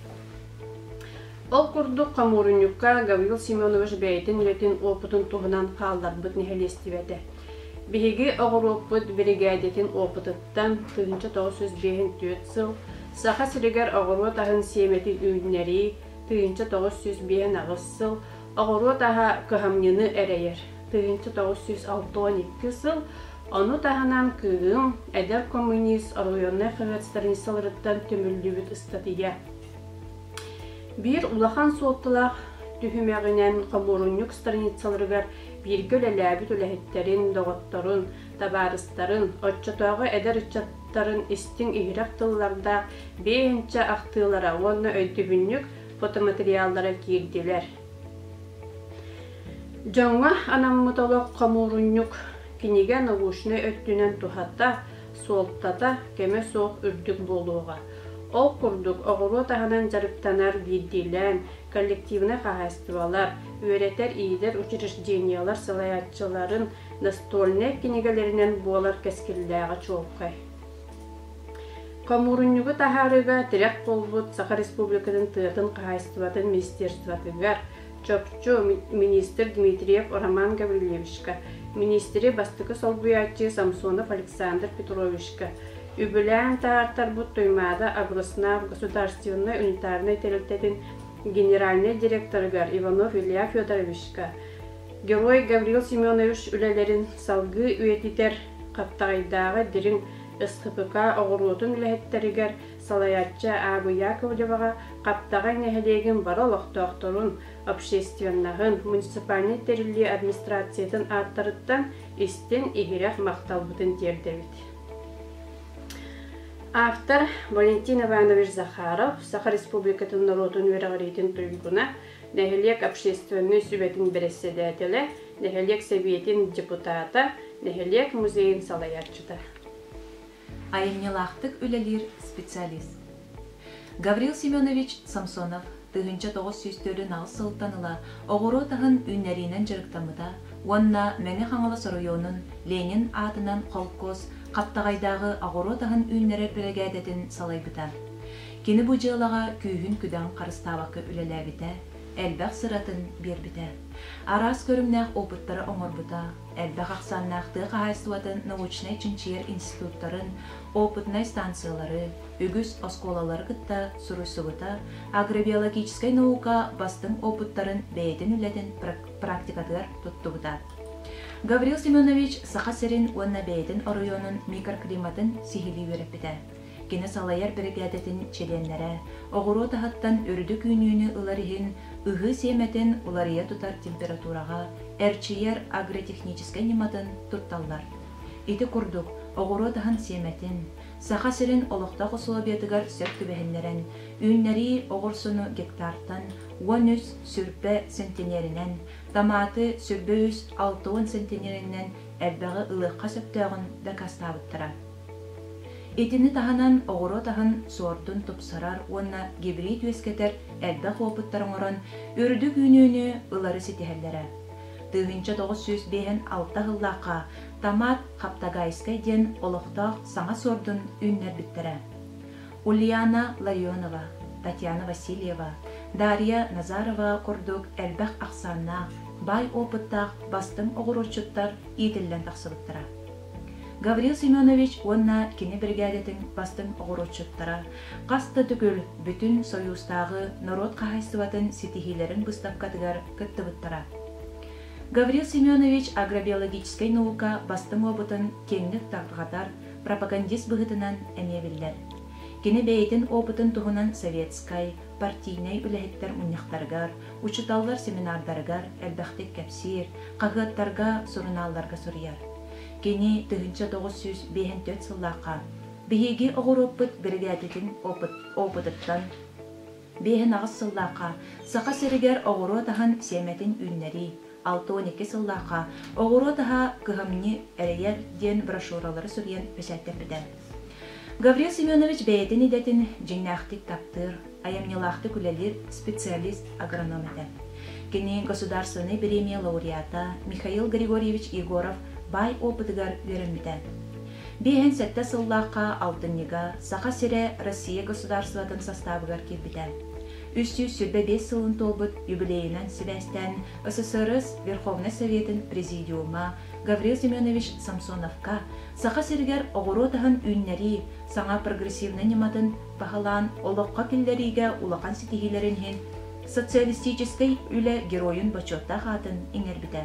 Ол курдук хомуурунньукка Гаврил Семенович бэйэтин үлэтин уопутун туһунан хаалларбыт нэһилиэстибэтэ. Биһиги оҕуруоппут биригээдэтин уопутуттан 1954 сыл Саха сиригэр оҕуруот аһын сиэмэтин үүннэрии 1958 сыл оҕуруот аһа кыһамньыны эрэйэр 1962 сыл ону таһынан Кыым эдэр коммунист оройуоннай хаһыат страницаларыттан түмүллүбүт ыстатыйа. Биир улахан суолталаах түһүмэҕинэн хомуурунньук страницаларыгар бииргэ үлэлээбит үлэһиттэрин, доҕотторун, табаарыстарын, оччотооҕу эдэр ыччаттарын истиҥ-иһирэх тыллардаах биэһинчэ ахтыылара уонна өйдөбүнньүк фотоматериаллара киирдилэр. Дьоҥҥо анаммыт олох хомуурунньук кинигэ научнай өттүнэн туһата, суолтата кэмэ суох үрдүк буолуоҕа. Ол курдук, оҕуруот аһынан дьарыктанар биирдиилээн коллективнай хаһаайыстыбалар, үөрэтэр-иитэр учреждениелар салайааччыларын настольнай кинигэлэринэн буолар кэскиллээҕэ чуолкай. Хомуурунньугу таһаарыыга тирэх буолбут Саха Республикатын тыатын хаһаайыстыбатын министерствотыгар чопчу министр Дмитриев Роман Гаврильевичка, министри бастакы солбуйааччы Самсонов Александр Петровичка, үбүлээн таһаартарбыт Туймаада Агроснаб государственнай унитарнай тэрилтэтин генеральнай директорыгар Иванов Илья Федоровичка, Герой Гаврил Семенович үлэлэрин салгыы үйэтитэр Хаптаҕайдааҕы дириҥ СХПК оҕуруотун үлэһиттэригэр салайааччы Аабы Яковлеваҕа Хаптаҕай нэһилиэгин бары олохтоохторун, общественноһын, муниципальнай тэриллии администрациятын ааттарыттан истиҥ-иһирэх махталбытын тиэрдэбит. Автор Валентин Иванович Захаров, Саха Республикатын норуотун үөрэҕириитин туйгуна, нэһилиэк общественнай сүбэтин бэрэссэдээтэлэ, нэһилиэк сэбиэтин депутата, нэһилиэк музейын салайааччыта. Айымньылаахтык үлэлиир специалист. Гаврил Семенович Самсонов 1948 сылтан ыла оҕуруот аһын үүннэриинэн дьарыктаммыта уонна Мэҥэ Хаҥалас оройуонун Ленин аатынан холкуос Хаптаҕайдааҕы оҕуруот аһын үүннэрэр биригээдэтин салайбыта. Кини бу дьыалаҕа күүһүн-күдэҕин харыстаабакка үлэлээбитэ, элбэх сыратын биэрбитэ. Араас көрүҥнээх опыттары оҥорбута, элбэх ахсааннаах тыа хаһаайыстыбатын научнай-чинчийэр институттарын, опытнай станциялары, үгүс оскуолалары кытта суруйсубута, агробиологическай наука бастыҥ опыттарын бэйэтин үлэтин практикатыгар туттубута. Гаврил Семенович Саха сирин уонна бэйэтин оройуонун микроклиматын сиһилии үөрэппитэ. Кини салайар биригээдэтин чилиэннэрэ оҕуруот аһыттан үрдүк үүнүүнү ылар иһин ыһыы сиэмэтин уларыйа тутар температураҕа эрчийэр агротехническай ньыматын тутталлар. Ити курдук, оҕуруот аһын сиэмэтин, Саха сирин олохтоох усулуобуйатыгар сөп түбэһиннэрэн, үүннэрии оҕурсуну гектартан 13 сүрбэ сентенеринэн, томаты сүрбэ үс 60 сентенеринэн элбэҕи ылыахха сөптөөҕүн дакаастаабыттара. Итини таһынан оҕуруот аһын суордун тупсарар уонна гибрид үөскэтэр элбэх уопуттар оҥорон, үрдүк үүнүүнү ылары ситиһэллэрэ. 1956 сыллаахха томат Хаптагайскай диэн олохтоох саҥа суордун үүннэрбиттэрэ. Ульяна Ларионова, Татьяна Васильева, Дарья Назарова курдук элбэх ахсааннаах, баай опыттаах бастыҥ оҕуруотчуттар иитиллэн тахсыбыттара. Гаврил Семенович уонна кини биригээдэтин бастыҥ оҕуруотчуттара хас да төгүл бүтүн Сойуустааҕы норуот хаһаайыстыбатын ситиһиилэрин быыстапкатыгар кыттыбыттара. Гаврил Семенович агробиологическай наука бастыҥ опытын киэҥник тарҕатар пропагандист быһыытынан эмиэ биллэр. Кини бэйэтин опытын туһунан советскай, партийнай үлэһиттэр мунньахтарыгар, учууталлар семинардарыгар элбэхтик кэпсиир, хаһыаттарга, сурунаалларга суруйар. Кини 1954 сыллаахха биһиги оҕуруоппут биригээдэтин опытыттан 58 сыллаахха Саха сиригэр оҕуруот аһын сиэмэтин үүннэрии, 62 сыллаахха оҕуруот аһа кыһамньы эрэйэр диэн брошюралары суруйан бэчээттэппитэ. Гаврил Семенович бэйэтин идэтин дьиҥнээхтик таптыыр, айымньылаахтык үлэлиир специалист агроном этэ. Кини Государственнай бириэмийэ лауреата Михаил Григорьевич Егоров баай опытыгар үөрэммитэ. 57 сыллаахха алтынньыга Саха сирэ Россия государствотын састаабыгар киирбитэ. 325 сылын туолбут юбилейынан сибээстээн СССР Верховнай Советын Президиума Гаврил Семенович Самсоновка Саха сиригэр оҕуруот аһын үүннэрии саҥа прогрессивнай ньыматын баһылаан олоххо киллэриигэ улахан ситиһиилэрин иһин Социалистическай үлэ геройун бочуоттаах аатын иҥэрбитэ.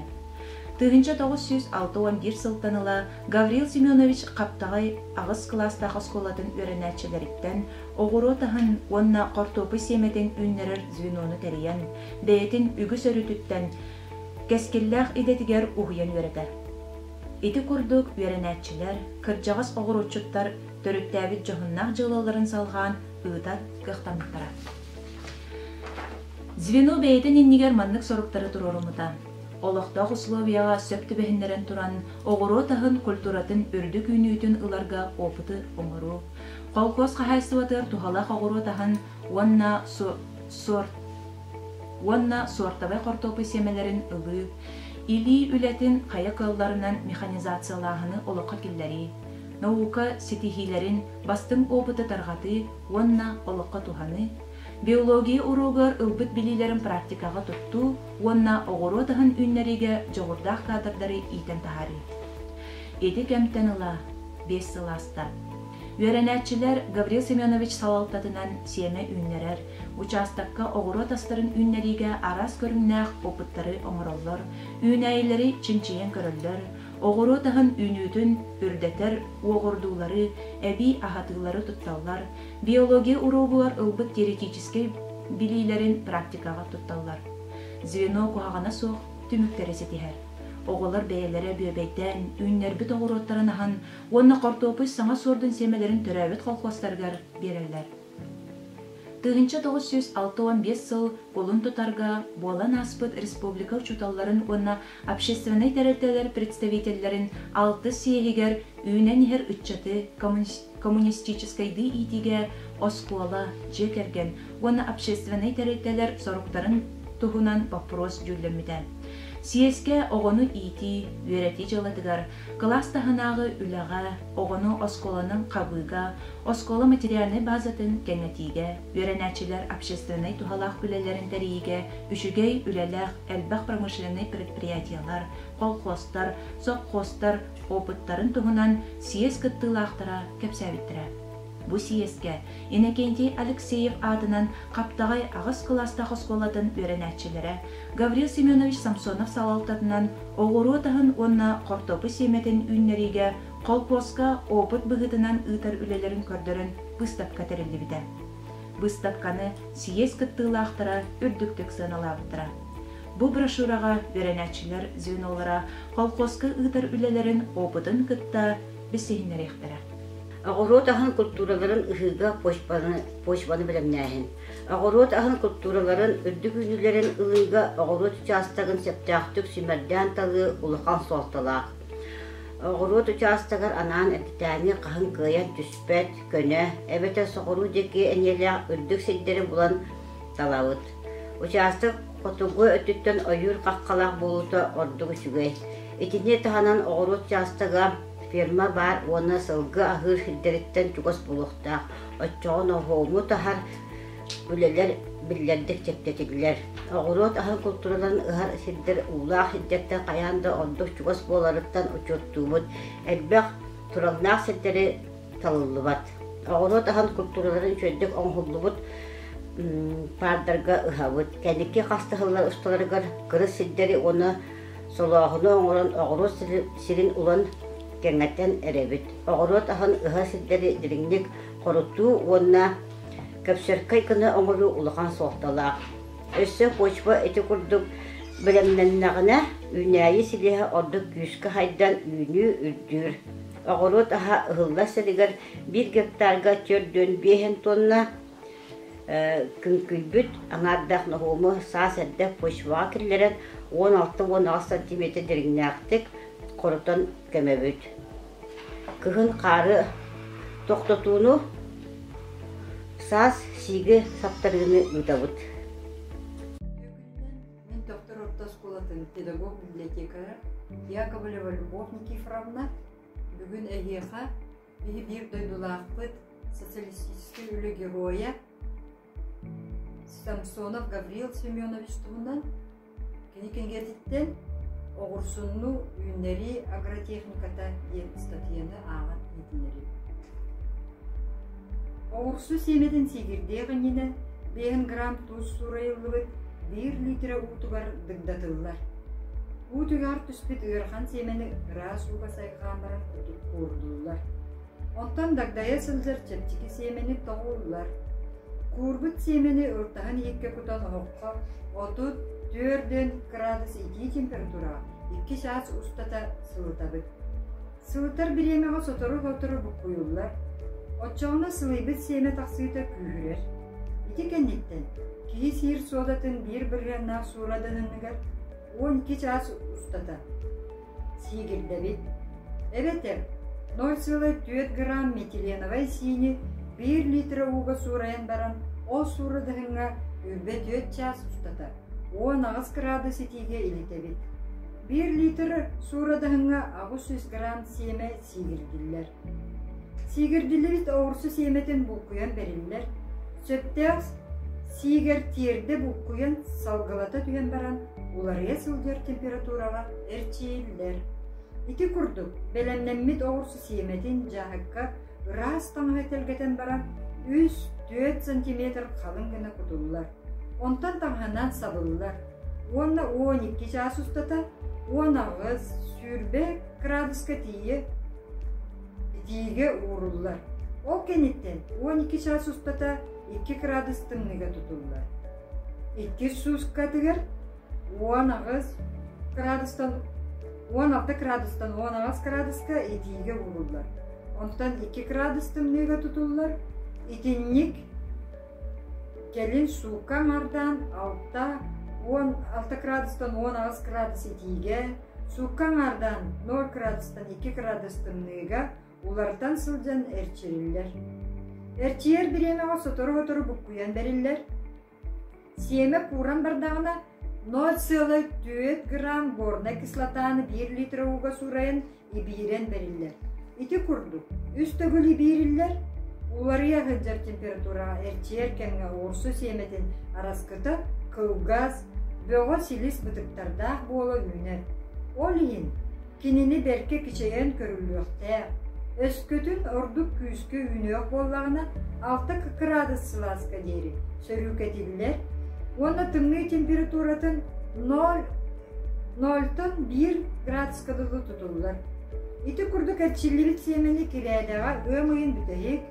1961 сылтан ыла Гаврил Семенович Хаптаҕай аҕыс кылаастаах оскуолатын үөрэнээччилэриттэн оҕуруот аһын уонна хортуопуй сиэмэтин үүннэрэр звенону тэрийэн, бэйэтин үгүс өрүтүттэн кэскиллээх идэтигэр уһуйан үөрэтэр. Ити курдук үөрэнээччилэр, кырдьаҕас оҕуруотчуттар төрүттээбит дьоһуннаах дьыалаларын салҕаан ыытар кыахтаммыттара. Звено бэйэтин иннигэр маннык соруктары туруоруммута. Олохтоох условияҕа сөп түбэһиннэрэн туран, оҕуруот аһын культуратын үрдүк үүнүүтүн ыларга опыты оҥоруу, холкуос хаһаайыстыбатыгар туһалаах оҕуруот аһын уонна сорт уонна суортабай хортуопуй сиэмэлэрин ылыы, илии үлэтин хайа кыалларынан механизациялааһыны олоххо киллэрии, наука ситиһиилэрин бастыҥ опыты тарҕатыы уонна олоххо туһаныы, биология уруогар ылбыт билиилэрин практикаҕа туттуу уонна оҕуруот аһын үүннэриигэ дьоҕурдаах кадрдары иитэн таһаарыы. Ити кэмтэн ыла 5 сыл ааста. Үөрэнээччилэр Гаврил Семенович салалтатынан сиэмэ үүннэрэр, учаастакка оҕуруот астарын үүннэриигэ араас көрүҥнээх опыттары оҥороллор, үүнээйилэри чинчийэн көрөллөр, Оҕуруот аһын үүнүүтүн үрдэтэр уоҕурдуулары, эбии аһатыылары тутталлар, биология уруогугар ылбыт теоретическэй билиилэрин практикаҕа тутталлар. Звено куһаҕана суох түмүктэри ситиһэр. Оҕолор бэйэлэрэ бүөбэйдээн, үүннэрбит оҕуруоттарын аһан уонна хортуопуй саҥа суордун сиэмэлэрин төрөөбүт колхуостарыгар биэрэллэр. 1965 сыл кулун тутарга буолан ааспыт республика учууталларын уонна общественнай тэрилтэлэр представителлэрин алтыс съеһигэр үүнэн иһэр ыччаты коммунистическайдыы иитиигэ оскуола, дьиэ кэргэн уонна общественнай тэрилтэлэр соруктарын туһунан боппуруос дьүүллэммитэ. Съезкэ оҕону иитии, үөрэтии дьыалатыгар кылаас таһынааҕы үлэҕэ, оҕону оскуоланан хабыыга, оскуола материальнай базатын кэҥэтиигэ, үөрэнээччилэр общественнай туһалаах үлэлэрин тэрийиигэ үчүгэй үлэлээх элбэх промышленнай предприятиелар, колхозтар, совхозтар опыттарын туһунан съезд кыттыылаахтара кэпсээбиттэрэ. Бу съезкэ Иннокентий Алексеев аатынан Хаптаҕай аҕыс кылаастаах оскуолатын үөрэнээччилэрэ Гаврил Семенович Самсонов салалтатынан оҕуруот аһын уонна хортуоппуй сиэмэтин үүннэриигэ холкуоска опыт быһыытынан ыытар үлэлэрин көрдөрөн быыстапка тэриллибитэ. Быыстапканы съезд кыттыылаахтара үрдүктүк сыаналаабыттара. Бу брошюраҕа үөрэнээччилэр звенолара колхозка ыытар үлэлэрин опытын кытта билсиһиннэриэхтэрэ. Оҕуруот аһын культураларын ыһыыга почваны, почваны бэлэмнээһин. Оҕуруот аһын культураларын үрдүк үүнүүлэрин ылыыга оҕуруот учаастагын сөптөөхтүк сүүмэрдээн талыы улахан суолталаах. Оҕуруот учаастагар анаан эрдэтээҥи хаһыҥ кыайан түспэт, көнө, эбэтэр соҕуруу диэки эниэлээх үрдүк сирдэри булан талабыт. Учаастак хотугу өттүттэн ойуур хаххалаах буолуута ордук үчүгэй. Итини таһынан оҕуруот учаастага ферма баар уонна сылгы аһыыр сирдэриттэн чугас буолуохтаах. Оччоҕо ноһуому таһар үлэлэр биллэрдик чэпчэтиллэр. Оҕуруот аһын култуураларын ыһар сирдэр уулаах сирдэртэн хайаан да ордук чугас буоларыттан учуоттуубут. Элбэх тураллаах сирдэри талыллыбат. Оҕуруот аһын култуураларын үчүгэйдик оҥоһуллубут паардарга ыһабыт. Кэнники хастаһыллар усталарыгар кырыс сирдэри уонна солооһуну оҥорон оҕуруот сирин улан кэҥэтэн эрэбит. Оҕуруот аһын ыһар сирдэри дириҥник хорутуу уонна көпсөркөй гына оҥоруу улахан суолталаах. Өссө почва ити курдук бэлэмнэннэҕинэ, үүнээйи силиһэ ордук күүскэ хайдан үүнүү үрдүүр. Оҕуруот аһа ыһыллар сиригэр биир гектарга 45 тонна күҥкүйбүт аҥаардаах ноһуому саас эрдэ почваҕа киллэрэн 16-18 сантиметр дириҥнээхтик хорутан көмөбүт. Кыһын хаары тохтотууну, саас сииги саптарыыны ыытабыт. Мин Төхтөр орто оскуолатын педагог-библиотекарь Яковлева Любовь Никифоровна бүгүн эһиэхэ биһи биир дойдулаахпыт социалистическай үлэ геройа Самсонов Гаврил Семенович туһунан кини кинигэтиттэн Оҕурсунну үүннэрии агротехниката диэн ыстатыйаны ааҕан иһитиннэриэм. Оҕурсу сиэмэтин сиигирдиэх иннинэ 5 грамм туус суурайыллыбыт 1 литрэ уутугар дыгдатыллар. Уу түгэҕэр түспүт ыарахан сиэмэни ыраас ууга сайҕаан баран куурдуллар. Онтон дагдайа сылдьар чэпчэки сиэмэни тоҕуллар. Куурбут сиэмэни ылтаһын иһиккэ кутан оһоххо 34 градус итии температураҕа 2 чаас устата сылытабыт. Сылытар бириэмэҕэ сотору-сотору буккуйуллар. Оччоҕуна сылыйбыт сиэмэ тахсыыта күүһүрэр. Ити кэнниттэн киһи сиир суодатын биир бырыһыаннаах суурадаһыныгар 12 чаас устата сиигирдэбит. Эбэтэр 0,4 грамм метиленовай сиини 1 литр ууга суурайан баран, ол суурадаһыҥҥа 24 чаас устата 18 градус итиигэ илитэбит. 1 литр суурадаһыҥҥа 800 грамм сиэмэ сиигирдиллэр. Сиигирдиллибит оҕурсу сиэмэтин булкуйан бэриллэр. Сөптөөх сиигэр тиэрдэ булкуйан салгылата түһэн баран уларыйа сылдьар температураҕа эрчийиллэр. Ити курдук бэлэмнэммит оҕурсу сиэмэтин дьааһыкка ыраас таҥаһы тэлгэтэн баран 3-4 сантиметр халыҥ гына кутуллар. Онтон таҥаһынан сабыллар уонна 12 чаас устата 18, 20 градуска тиийэ итиигэ ууруллар. Ол кэнниттэн 12 чаас устата 2 градус тымныыга тутуллар. Иккис суускатыгар 18 градустан 16 градустан 18 градуска итиигэ ууруллар. Онтон 2 градус тымныыга тутуллар. Итинник кэлин суукка аҥардаан 6 16 градустан 18 градус итиигэ, суукка аҥардаан 0 градустан 2 градус тымныыга уларытан сылдьан эрчириллэр. Эрчийэр бириэмэҕэ сотору-сотору буккуйан бэриллэр. Сиэмэ кууран бардаҕына 0,4 грамм борнай кислотаны 1 литр ууга суурайан ибиирэн бэриллэр. Ити курдук, үс төгүл ибиириллэр, уларыйа сылдьар температураҕа эрчийэр кэмҥэ оҕурсу сиэмэтин араскыта кылгас, бөҕө силис бытыктардаах буола үүнэр. Ол иһин кинини бэркэ кичэйэн көрүллүөхтээх. Өскөтүн ордук күүскэ үүнүөх буоллаҕына, 6 кыраадыс сылааска диэри сөрүүкэтиллэр уонна тымныы температуратын 0 0-тан 1 градуска дылы тутуллар. Ити курдук эрчиллибит сиэмэни кирээдэҕэ ыам ыйын бүтэһик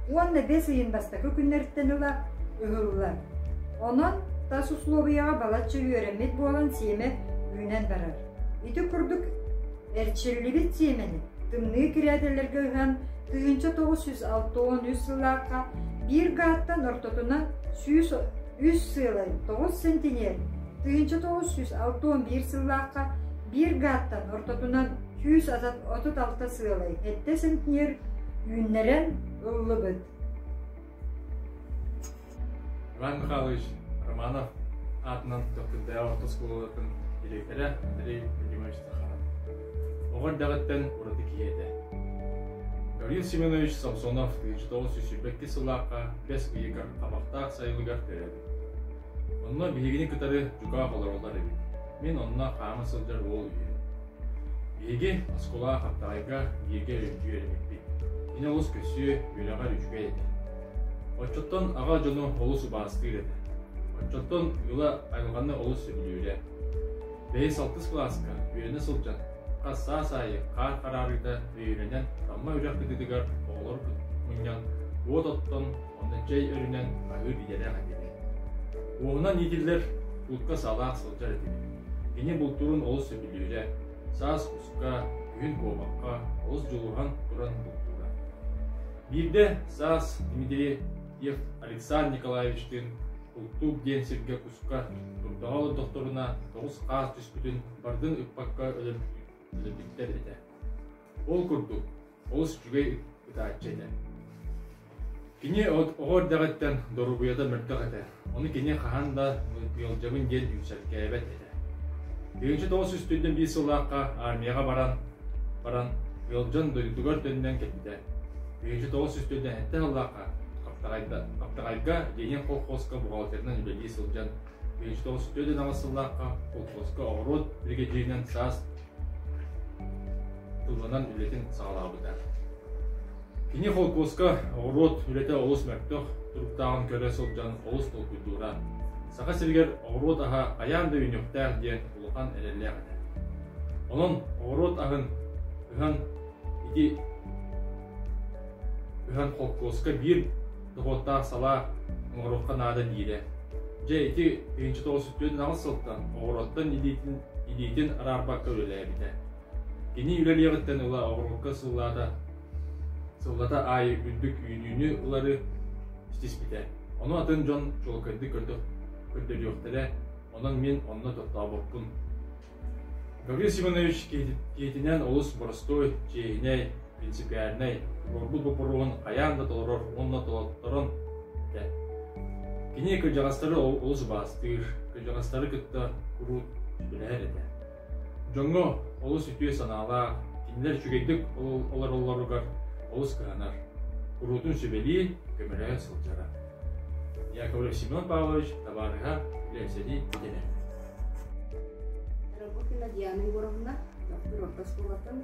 уонна бэс ыйын бастакы күннэриттэн ыла ыһыллар. Онон тас услуобуйаҕа балачча үөрэммит буолан сиэмэ үүнэн барар. Ити курдук эрчиллибит сиэмэни тымныы кирээдэлэргэ ыһан 1963 сыллаахха биир гааттан ортотунан 103 сыалай 9 сентинер 1961 сыллаахха биир гааттан ортотунан 136 сыалай 7 сентинер үүннэрэн ыллыбыт. Иван Михайлович Романов аатынан Төхтүрдээҕи орто оскуолатын дириэктэрэ Андрей Владимирович Захаров. Оҕо эрдэҕиттэн ураты киһи этэ. Гаврил Семенович Самсонов 1922 сыллаахха бэс ыйыгар Хабахтаах сайылыгар төрөөбүт. Онно биһигини кытары дьукаах олороллор эбит. Мин онно хаама сылдьар уол үһү. Биһиги оскуола Хаптаҕайга бииргэ үөрэммиппит. Кини олус көссүө, үөрэҕэр үчүгэй этэ. Оччоттон аҕа дьону олус убаастыыр этэ. Оччоттон ыла айылҕаны олус сөбүлүүрэ. Бэһис-алтыс кылааска үөрэнэ сылдьан, хас саас аайы хаар хараарыыта өйүрэнэн Тамма үрэх кытыытыгар оҕолор мунньан, уот оттон, онно чэй өрүнэн аһыыр идэлээх этибит. Уоһунан иитиллэр кутка саалаах сылдьар этибит. Кини бултуурун олус сөбүлүүрэ. Саас куска, күһүн куобахха олус дьулуһан туран бултуура. Биирдэ саас Дмитриев Александр Николаевичтыын Култуук диэн сиргэ куска турдаҕа олордохторуна тоҕус хаас түспүтүн бардын ыппакка өлөрбүттэр этэ. Ол курдук, олус үчүгэй ытааччы этэ. Кини оҕо эрдэҕиттэн доруобуйата мөлтөх этэ, ону кини хаһан да ыалдьабын диэн үҥсэргээбэт этэ. 1991 сыллаахха армияҕа баран баран ыалдьан дойдутугар төннөн кэлбитэ. 1997 сыллаахха Хаптаҕайга Ленин колхозка бухгалтерынан үлэлии сылдьан 1998 сыллаахха колхозка оҕуруот биригэдьииринэн саас тылланан үлэтин саҕалаабыта. Кини холкуоска оҕуруот үлэтэ олус мөлтөх туруктааҕын көрө сылдьан олус толкуйдуура. Саха сиригэр оҕуруот аһа хайаан да үүнүөхтээх диэн улахан эрэллээх этэ. Онон оҕуруот аһын ыһан ити ыһан холкуоска биир дохуоттаах салаа оҥоруохха наада диирэ. Дьэ ити 1948 сылтан оҕуруоттан илиитин, илиитин араарбакка үлэлээбитэ. Кини үлэлиэҕиттэн ыла оҕуруокка сыллаата сыллата аайы үрдүк үүнүүнү ылары ситиспитэ. Ону атын дьон чуолкайдык көрдөрүөхтэрэ, онон мин онно тохтообоппун. Гаврил Семенович киһитинэн олус боростуой, чиэһинэй, принципиальнай, туруорбут боппуруоһун хайаан да толорор уонна толотторон этэ. Кини кырдьаҕастары олус убаастыыр, кырдьаҕастары кытта куруут сүбэлэһэр этэ. Дьоҥҥо олус үтүө санаалаах, кинилэр үчүгэйдик олороллоругар олус кыһанар, куруутун сүбэлии, көмөлөһө сылдьара. Яковлев Семен Павлович табаарыһа Левсэни бүтэрэ. Работина Диана Егоровна, Төхтүр орто оскуолатын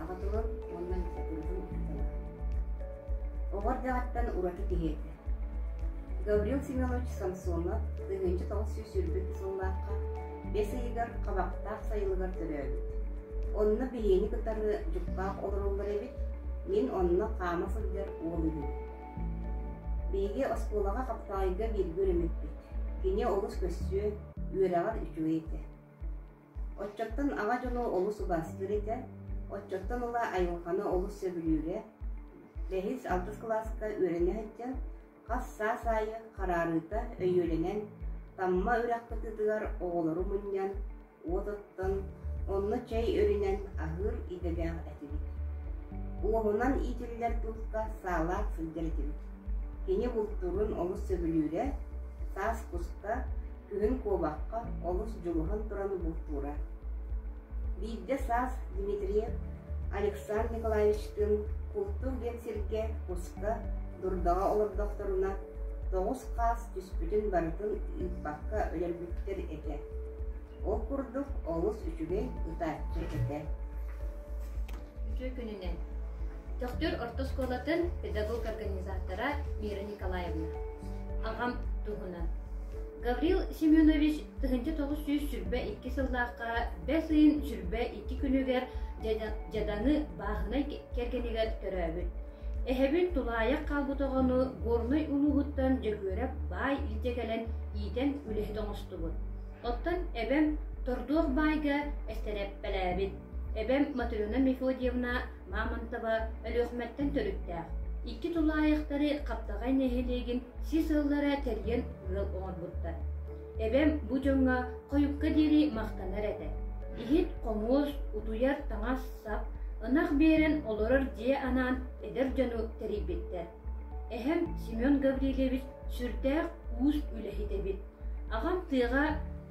саха тылын уонна литературатын учуутала. Оҕо эрдэҕиттэн ураты киһи этэ. Гаврил Семенович Самсонов 1922 сыллаахха Бэс ыйыгар Хабахтаах сайылыгар төрөөбүт. Онно биһиэни кытары дьуккаах олороллор эбит, мин онно хаама сылдьар уол үһүбүн. Биһиги оскуолаҕа Хаптаҕайга бииргэ үөрэммиппит. Кини олус көссүө, үөрэҕэр үчүгэй этэ. Оччоттон аҕа дьону олус убаастыыр этэ, оччоттон ыла айылҕаны олус сөбүлүүрэ. Бэһис, алтыс кылааска үөрэнэ сылдьан, хас саас аайы хараарыыта өйүөлэнэн, Тамма үрэх кытыытыгар оҕолору мунньан, уот оттон, онно чэй өрүнэн аһыыр идэлээх этибит. Уоһунан иитиллэр тууска саалаах сылдьар этибит. Кини бултуурун олус сөбүлүүрэ, саас куска, күһүн куобахха олус дьулуһан туран бултуура. Биирдэ саас Дмитриев Александр Николаевичтыын Култук диэн сиргэ куска, дурдаҕа олордохторуна, тоҕус хаас түспүтүн барытын ыыппакка өлөрбүттэр этэ. Ол курдук олус үчүгэй ытааччы этэ. Үтүө күнүнэн! Төхтүр орто оскуолатын педагог-организатора Мира Николаевна. Аҕам туһунан. Гаврил Семенович 1922 сыллаахха бэс ыйын 22 күнүгэр дьадаҥы бааһынай кэргэнигэр төрөөбүт. Эһэбин тулаайах хаалбыт оҕону Горнай улууһуттан Дьөгүөрэп баай илдьэ кэлэн иитэн үлэһит оҥостубут. Оттон эбэм Тордуох баайга эстэрэппэлээбит. Эбэм Матрена Мефодьевна Мамонтова Өлүөхүмэттэн төрүттээх. Икки тулаайахтары Хаптаҕай нэһилиэгин сис ыаллара тэрийэн ыал оҥорбуттар. Эбэм бу дьоҥҥо хойукка диэри махтанар этэ. Иһит, хомуос, утуйар таҥас-сап, ынах биэрэн олорор дьиэ анаан эдэр дьону тэрийбиттэр. Эһэм Семен Гаврильевич сүрдээх уус үлэһит эбит. Аҕам тыаҕа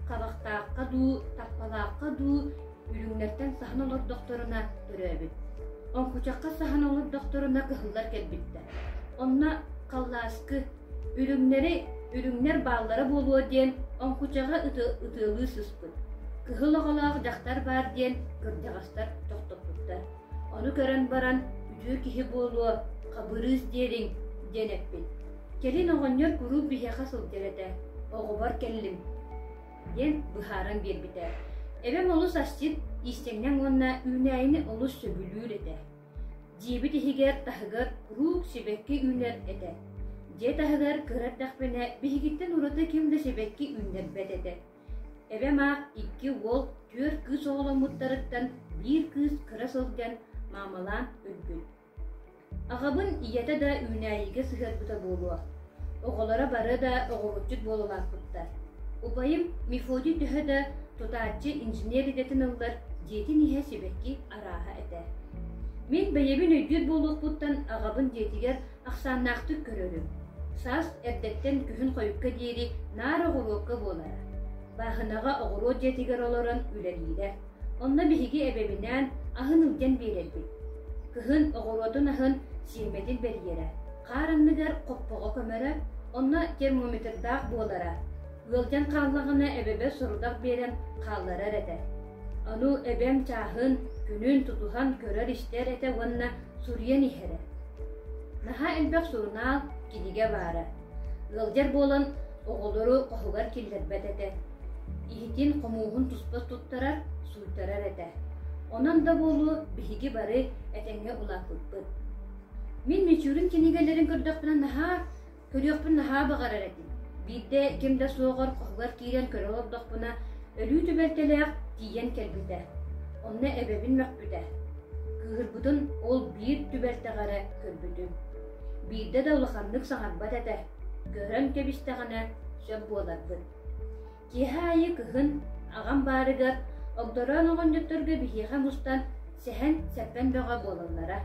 хабахтаахха дуу, таппалаахха дуу үрүҥнэртэн саһан олордохторуна төрөөбүт. Оҥкучахха саһан олордохторуна кыһыллар кэлбиттэр. Онно халлааскы, үрүҥнэри үрүҥнэр бааллара буолуо диэн оҥкучаҕа ытыалыы сыспыт. Кыһыл оҕолоох дьахтар баар диэн кырдьаҕастар тохтоппуттар. Ону көрөн баран үтүө киһи буолуо, хабырыыс диэриҥ диэн эппит. Кэлин оҕонньор куруук биһиэхэ сылдьар этэ, оҕобор кэллим диэн быһааран биэрбитэ. Эбэм олус асчыт, иистэнньэҥ уонна үүнээйини олус сөбүлүүр этэ. Дьиэбит иһигэр, таһыгар куруук сибэкки үүнэр этэ. Дьиэ таһыгар кыра эрдэхпинэ биһигиттэн ураты ким да сибэкки үүннэрбэт этэ. Эбэм аах икки уол, түөрт кыыс оҕоломмуттарыттан биир кыыс кыра сылдьан маамалаан өлбүт. Аҕабын ийэтэ да үүнээйигэ сыһыарбыта буолуо. Оҕолоро бары да оҕуруотчут буола улааппыттар. Убайым Мефодий төһө да тутааччы инженер идэтин ыллар, дьиэтин иһэ сибэкки арааһа этэ. Мин бэйэбин өйдүүр буолуохпуттан аҕабын дьиэтигэр ахсааннаахтык көрөрүм. Саас эрдэттэн күһүн хойукка диэри наар оҕуруокка буолара. Бааһынаҕа оҕуруот дьиэтигэр олорон үлэлиирэ. Онно биһиги эбэбинээн аһын илдьэн биэрэрбит. Кыһын оҕуруотун аһын сиэмэтин бэрийэрэ, хаар анныгар хоппоҕо көмөрө, онно термометрдаах буолара. Ыалдьан хааллаҕына эбэбэр сорудах биэрэн хаалларар этэ. Ону эбэм чааһын, күнүн тутуһан көрөр-истэр этэ уонна суруйан иһэрэ. Наһаа элбэх сурунаал, кинигэ баара. Ыалдьар буолан оҕолору хоһугар киллэрбэт этэ. Иһитин, хомууһун туспа туттарар, сууйтарар этэ. Онон да буолуо биһиги бары этэҥҥэ улааппыппыт. Мин Мичурин кинигэлэрин көрдөхпүнэ наһаа көрүөхпүн наһаа баҕарар этим. Биирдэ ким да суоҕар хоһугар киирэн көрө олордохпуна, өлүү түбэлтэлээх тиийэн кэлбитэ. Онно эбэбин мөхпүтэ. Кыыһырбытын ол биир түбэлтэҕэ эрэ көрбүтүм. Биирдэ да улаханнык саҥарбат этэ. Көрөн кэбистэҕинэ сөп буоларбыт. Киэһэ аайы кыһын аҕам баарыгар Огдороон оҕонньотторго биһиэхэ мустан сэһэн сэппэн бөҕө буолаллара.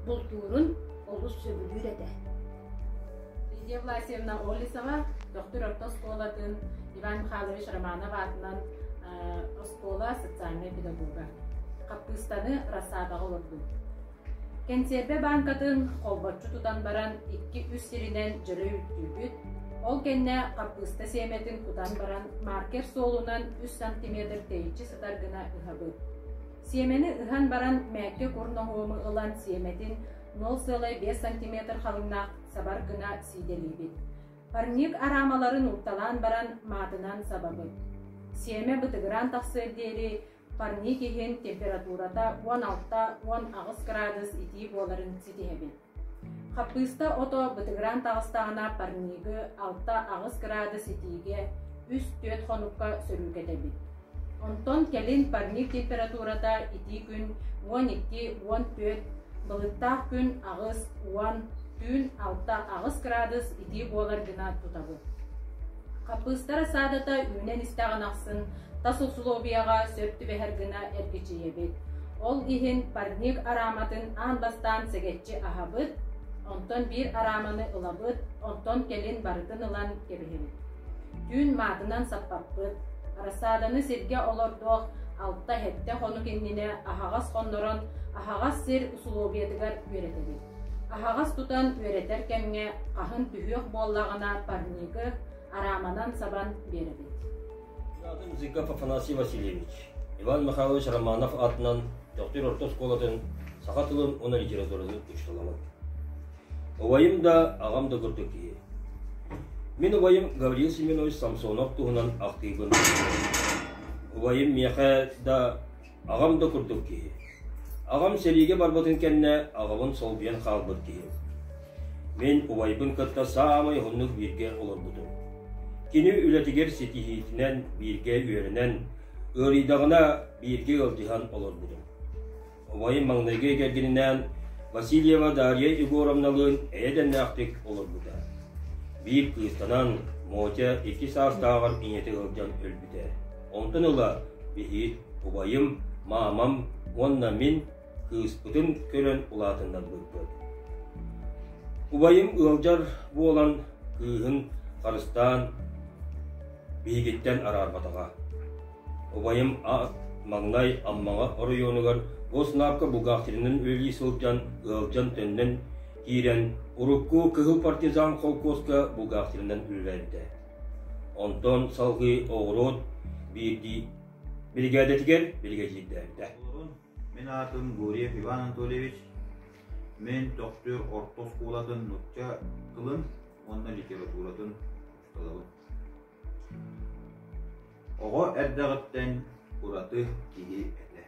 Бултуурун олус сөбүлүүр этэ. Лидия Власьевна Олесова, Төхтүр орто оскуолатын Иван Михайлович Романов аатынан оскуола социальнай педагога. Хаппыыстаны рассадаҕа олордум. Кэнсиэрбэ бааҥкатын холбоччу тутан баран икки-үс сиринэн дьөлө үүттүүбүт, ол кэннэ хаппыыста сиэмэтин кутан баран маркер суолунан үс сантиметр тэйиччи сытар гына ыһабыт. Сиэмэни ыһан баран мээккэ кур ноһуому ылан сиэмэтин 0,5 сантиметр халыҥнаах сабар гына сиидэлиибит. Парник араамаларын укталаан баран маатынан сабабыт. Сиэмэ бытыгыраан тахсыар диэри парник иһин температурата 16-18 градус итии буоларын ситиһэбит. Хаппыыста ото бытыгыраан таҕыстаҕына парнигы 6-8 градус итиигэ 3-4 хонукка сөрүүкэтэбит. Онтон кэлин парник температурата итии күн 12-14, былыттаах күн 8-10, түүн 6-8 градус итии буолар гына тутабыт. Хаппыыста рассадата үүнэн истэҕин ахсын тас усулуобуйаҕа сөп түбэһэр гына эргичийэбит. Ол иһин парник арааматын аан бастаан сэгэччи аһабыт, онтон биир арааманы ылабыт, онтон кэлин барытын ылан кэбиһэбит. Түүн маатынан саппаппыт. Рассаданы сиргэ олордуох алта-сэттэ хонук иннинэ аһаҕас хоннорон аһаҕас сир усулуобуйатыгар үөрэтэбит. Аһаҕас тутан үөрэтэр кэмҥэ хаһын түһүөх буоллаҕына парнигы арааманан сабан биэрэбит. Аатым Зыков Афанасий Васильевич. Иван Михайлович Романов аатынан Төхтүр орто оскуолатын саха тылын уонна литературатын учууталаммын. Убайым да, аҕам да курдук киһи. Мин убайым Гаврил Семенович Самсонов туһунан ахтыыбын Убайым миэхэ да, аҕам да курдук киһи. Аҕам сэриигэ барбытын кэннэ аҕабын солбуйан хаалбыт киһи. Мин убайбын кытта саамай уһуннук бииргэ олорбутум. Кини үлэтигэр ситиһиитинэн бииргэ үөрэнэн, ыарыйдаҕына бииргэ ыалдьыһан олорбутум. Убайым маҥнайгы кэргэнинээн Васильева Дарья Егоровналыын эйэ-дэмнээхтик олорбута. Биир кыыстанан Мотя икки саастааҕар ийэтэ ыалдьан өлбүтэ. Онтон ыла биһиги убайым, маамам уонна мин кыыспытын көрөн улаатыннарбыппыт. Убайым ыалдьар буолан кыыһын харыстаан биһигиттэн араарбатаҕа. Убайым маҥнай Аммаҕа оройуонугар Госнавка бухгалтерынан үлэлии сылдьан ыалдьан төннөн киирэн урукку Кыһыл партизан холкуоска бухгалтерынан үлэлээбитэ. Онтон салгыы оҕуруот биирдии биригээдэтигэр биригэдьиирдээбитэ. Мин аатым Гурьев Иван Анатольевич. Мин Төхтүр орто оскуолатын нуучча тылын уонна литературатын учууталабын. Оҕо эрдэҕиттэн ураты киһи этэ.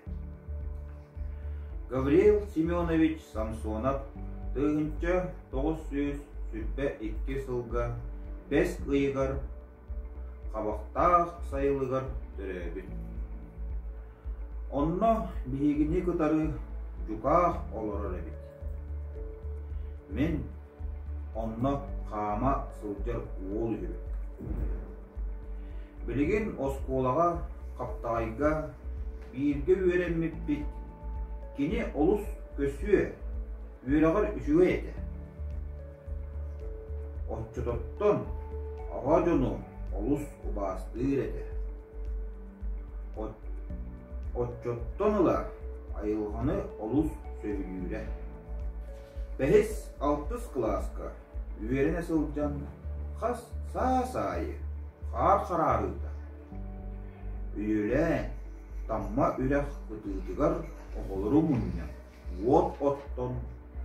Гаврил Семенович Самсонов 1922 сылга бэс ыйыгар Хабахтаах сайылыгар төрөөбүт. Онно биһигини кытары дьукаах олорор эбит. Мин онно хаама сылдьар уол үһүбүн. Билигин оскуолаҕа Хаптаҕайга бииргэ үөрэммиппит. Кини олус көсүө, үөрэҕэр үчүгэй этэ. Оччототтон аҕа дьону олус убаастыыр этэ. Оччоттон ыла айылҕаны олус сөбүлүүрэ. Бэһис, алтыс кылааска үөрэнэ сылдьан хас саас аайы хаар хараарыыта Үйэлээн Тамма үрэх кытыытыгар оҕолору мунньан, уот оттон,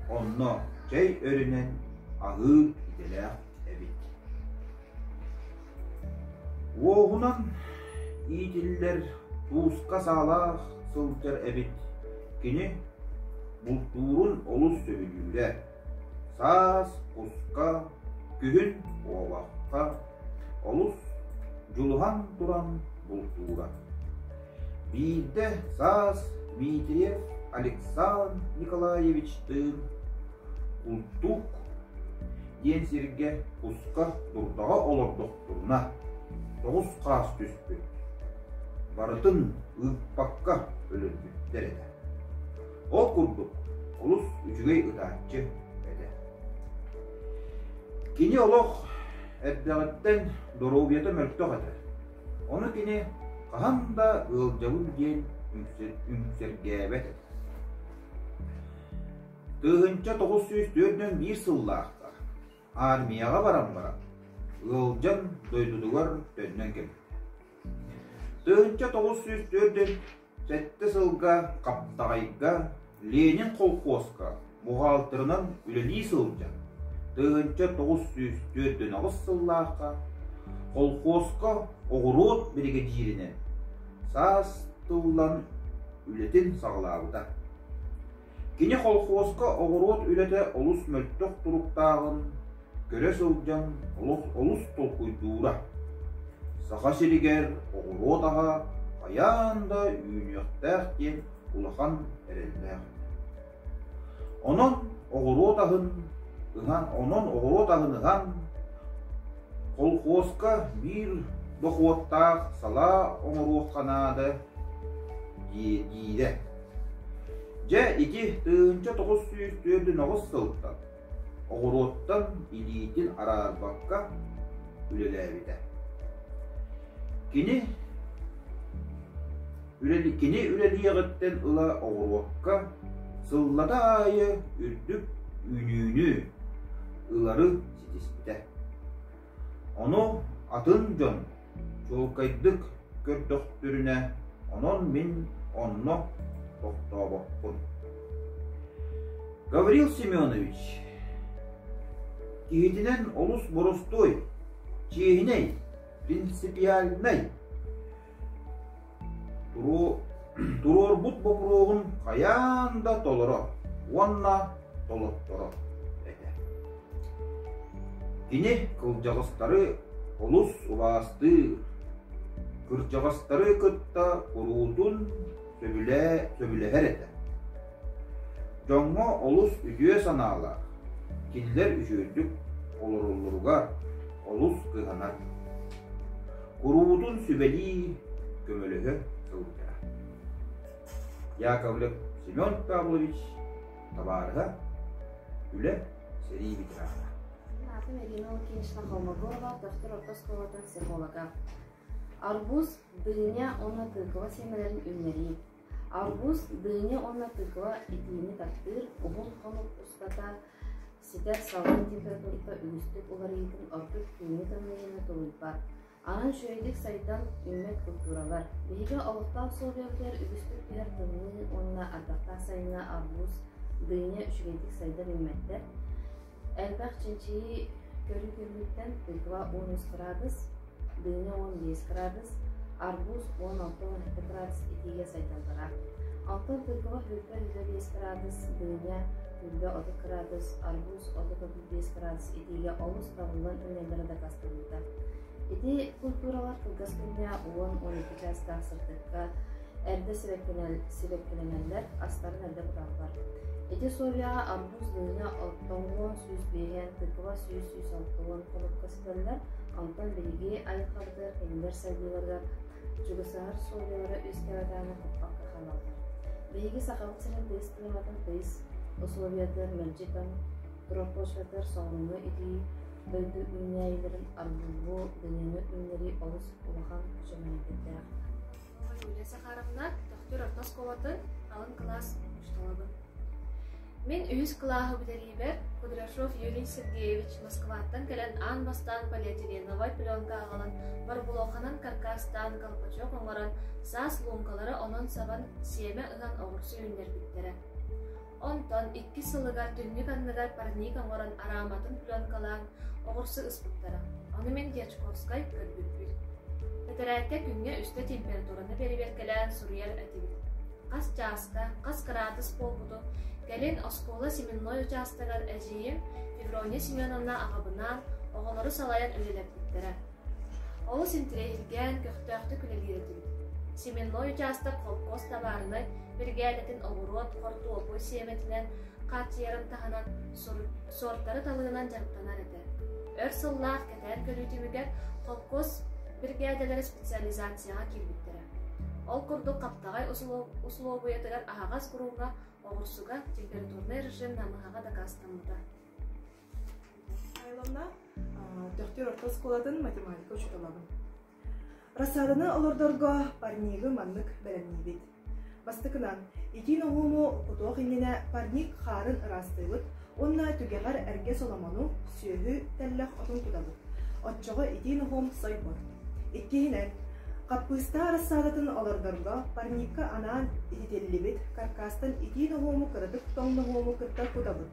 онно чэй өрүнэн аһыыр идэлээх эбит. Уоһунан иитиллэр тууска саалаах сылдьар эбит. Кини бултуурун олус сөбүлүүрэ. Саас куска, күһүн куобахха олус дьулуһан туран бултуура. Биирдэ саас Дмитриев Александр Николаевичтыын Култуук диэн сиргэ куска дурдаҕа олордохторуна тоҕус хаас түспүт, барытын ыыппакка өлөрбүттэр этэ. Ол курдук олус үчүгэй ытааччы этэ. Кини олох эрдэҕиттэн доруобуйата мөлтөх этэ. Ону кини хаһан да ыалдьабын диэн үҥсэргээбэт этэ. 1941 сыллаахха армияҕа баран баран ыалдьан дойдутугар төннөн кэлбитэ. 1947 сылга Хаптаҕайга Ленин колхуоска Колхуоска оҕуруот биригэдьииринэн саас тыллан үлэтин саҕалаабыта. Кини колхуоска оҕуруот үлэтэ олус мөлтөх туруктааҕын көрө сылдьан олох олус толкуйдуура. Саха сиригэр оҕуруот аһа хайаан да үүнүөхтээх диэн улахан эрэллээх этэ. Онон оҕуруот аһын ыһан, онон оҕуруот аһын ыһан, колхуоска биир дохуоттаах салаа оҥоруохха наада диирэ. Дьэ ити 1949 сылтан оҕуруоттан илиитин араарбакка үлэлээбитэ. Кини кини үлэлиэҕиттэн ыла оҕуруокка сыллата аайы үрдүк үүнүүнү ылары ситиспитэ. Ону атын дьон чуолкайдык көрдөхтөрүнэ, онон мин онно тохтообоппун. Гаврил Семенович киһитинэн олус боростуой, чиэһинэй, принципиальнай, туруорбут боппуруоһун хайаан да толоро уонна толотторо этэ. Кини кылдьаҕастары олус убаастыыр, кырдьаҕастары кытта куруутун сөбүлэһэр этэ. Дьоҥҥо олус үтүө санаалаах, кинилэр үчүгэйдик олороллоругар олус кыһанар. Куруутун сүбэлии, көмөлөһө сылдьара. Яковлев Семен Павлович табаарыһа, үлэ, сэрии ветерана. Аатым Ирина Лукинична Холмогорова, Төхтүр орто оскуолатын психолога. Арбуз, дыня уонна тыква сиэмэлэрин үүннэрии. Арбуз, дыня уонна тыква итиини таптыыр, уһун хонук устата ситэр салгын температурата үгүстүк уларыйыытын ордук түүҥҥү тымныйыыны тулуйбат. Анан үчүгэйдик сайдан үүммэт культуралар. Биһиги олохтоох условиябытыгар үгүстүк түһэр тымныы уонна ардахтаах сайыҥҥа арбуз, дыня үчүгэйдик сайдан үүммэттэр. Элбэх чинчийии көрүү түмүгүттэн тыква 13 градус, дыня 15 градус, арбуз 16-17 градус итиигэ сайдаллара. Онтон тыква 20-25 градус, дыня 30 градус, арбуз 30-35 градус итиигэ олус табыллан үүнэллэрэ дакаастаммыта. Ити культуралар кылгас күҥҥэ 10-12 чаастаах сырдыкка эрдэ сибэккилэнэллэр, астарын эрдэ куталлар. Ити условияҕа арбуз дыня оттоҥуон 105, тыква 100-160 хонукка сыталлар, онтон биһиги айылҕабытыгар кинилэр сайдыыларыгар чугасаһар условиялара үөскээбэтэҕинэ хоппокко хаалаллар. Биһиги Сахабыт сирин тыйыс климатын тыйыс условиятыгар мэлдьи тоҥ турар почватыгар соҕурууҥҥу итии дойду үүнээйилэрин арбуһу, дыняны үүннэрии олус улахан күчүмэҕэйдэрдээх. Юлия Захаровна, Төхтүр орто оскуолатын алын кылаас учууталабын. Мин үһүс кылааһы бүтэриибэр Кудряшов Юрий Сергеевич Москваттан кэлэн аан бастаан полиэтиленовай пленка аҕалан барбулоханан каркастаан колпачок оҥорон саас луоҥкалары онон сабан сиэмэ ыһан оҕурсу үүннэрбиттэрэ. Онтон иккис сылыгар түннүк анныгар парник оҥорон арааматын пленкалаан оҕурсу ыспыттара. Ону мин Дьячковскай көрбүппүт. Тэтэрээккэ күҥҥэ үстэ температураны бэрэбиэркэлээн суруйар этибит. Хас чааска, хас кыраадыс буолбутун, кэлин оскуола семенной учаастагар эдьиийим Феврония Семеновна аҕабынаан оҕолору салайан үлэлэппиттэрэ. Олус интэриэһиргээн, көхтөөхтүк үлэлиир этибит. Семенной учаастак холкуос табаарынай биригээдэтин оҕуруот, хортуоппуй сиэмэтинэн хааччыйарын таһынан суортары талыынан дьарыктанар этэ. Өр сыллаах кэтээн көрүү түмүгэр холкуос биригээдэлэрэ специализацияҕа киирбиттэрэ. Ол курдук хаптаҕай усулуобуйатыгар аһаҕас груҥҥа оҕурсуга температурнай режим намыһаҕа дакаастаммыта. Михайловна, Төхтүр орто оскуолатын математика учууталабын. Рассаданы олордорго парнигы маннык бэлэмниибит. Бастакынан, итии ноһуому кутуох иннинэ парник хаарын ыраастыыбыт уонна түгэҕэр эргэ соломону, сүөһү тэллэх отун кутабыт. Оччоҕо итии ноһуом сойбот. Иккиһинэн, хаппыыста рассадатын олордорго парникка анаан ититиллибит каркастан итии ноһуому кыратык тоҥ ноһуому кытта кутабыт.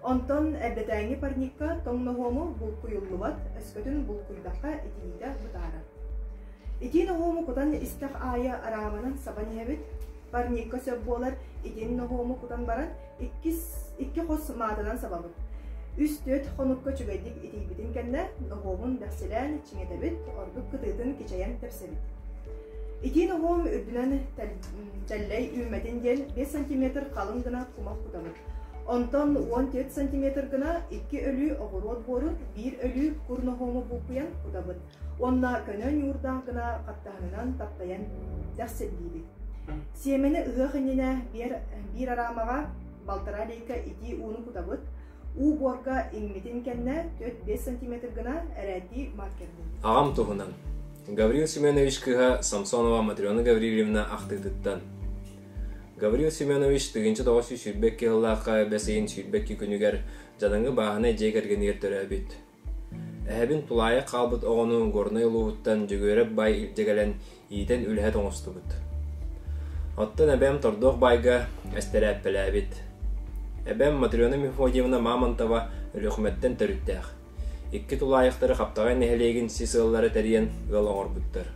Онтон эрдэтээҥҥи парникка тоҥ ноһуому булкуйуллубат, өскөтүн булкуйдахха итиитэ бытаарар. Итии ноһуому кутан истэх аайы арааманан сабан иһэбит. Парникка сөп буолар итин ноһуому кутан баран иккис, икки хос маатынан сабабыт. Үс-түөрт хонукка үчүгэйдик итийбитин кэннэ ноһуомун дэхсилээн чиҥэтэбит, ордук кытыытын кичэйэн тэпсэбит. Итии ноһуом үрдүнэн тэллэй үүммэтин диэн 5 сантиметр халыҥ гына кумах кутабыт. Онтон 14 сантиметр гына икки өлүү оҕуруот буорун, биир өлүү кур ноһуому булкуйан кутабыт. Уонна көнө ньуурдаах гына хаптаһынынан таптайан дэхсиллиибит. Сиэмэни ыһыах иннинэ биир, биир араамаҕа балтараа лейка итии ууну кутабыт. Уу буорга иҥмитин кэннэ 4-5 сантиметр гына эрээттии маркердиибит. Аҕам туһунан. Гаврил Семенович кыыһа Самсонова Матрена Гаврильевна ахтыытыттан. Гаврил Семенович 1922 сыллаахха бэс ыйын 22 күнүгэр дьадаҥы бааһынай дьиэ кэргэнигэр төрөөбүт. Эһэбин тулаайах хаалбыт оҕону Горнай улууһуттан Дьөгүөрэп баай илдьэ кэлэн иитэн үлэһит оҥостубут. Оттон эбээм Тордуох баайга эстэрээппэлээбит. Эбээм Матрена Мефодьевна Мамонтова Өлүөхүмэттэн төрүттээх. Икки тулаайахтары Хаптаҕай нэһилиэгин сис ыаллара тэрийэн ыал оҥорбуттар.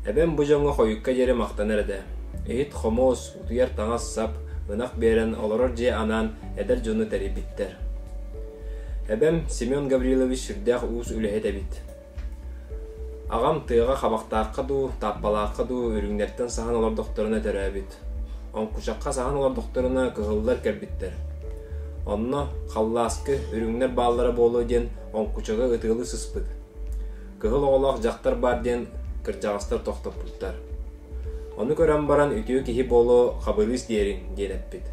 Эбэм бу дьоҥҥо хойукка диэри махтанар этэ. Иһит-хомуос, утуйар таҥас-сап, ынах биэрэн олорор дьиэ анаан эдэр дьону тэрийбиттэр. Эбэм Семен Гаврилович сүрдээх уус үлэһит эбит. Аҕам тыаҕа хабахтаахха дуу, тааппалаахха дуу үрүҥнэртэн саһан олордохторуна төрөөбүт. Оҥкучахха саһан олордохторуна кыһыллар кэлбиттэр. Онно халлааскы үрүҥнэр бааллара буолуо диэн оҥкучаҕы ытыалыы сыспыт. Кыһыл оҕолоох дьахтар баар диэн кырдьаҕастар тохтоппуттар. Ону көрөн баран үтүө киһи буолуо Хабырыыс диэриҥ диэн эппит.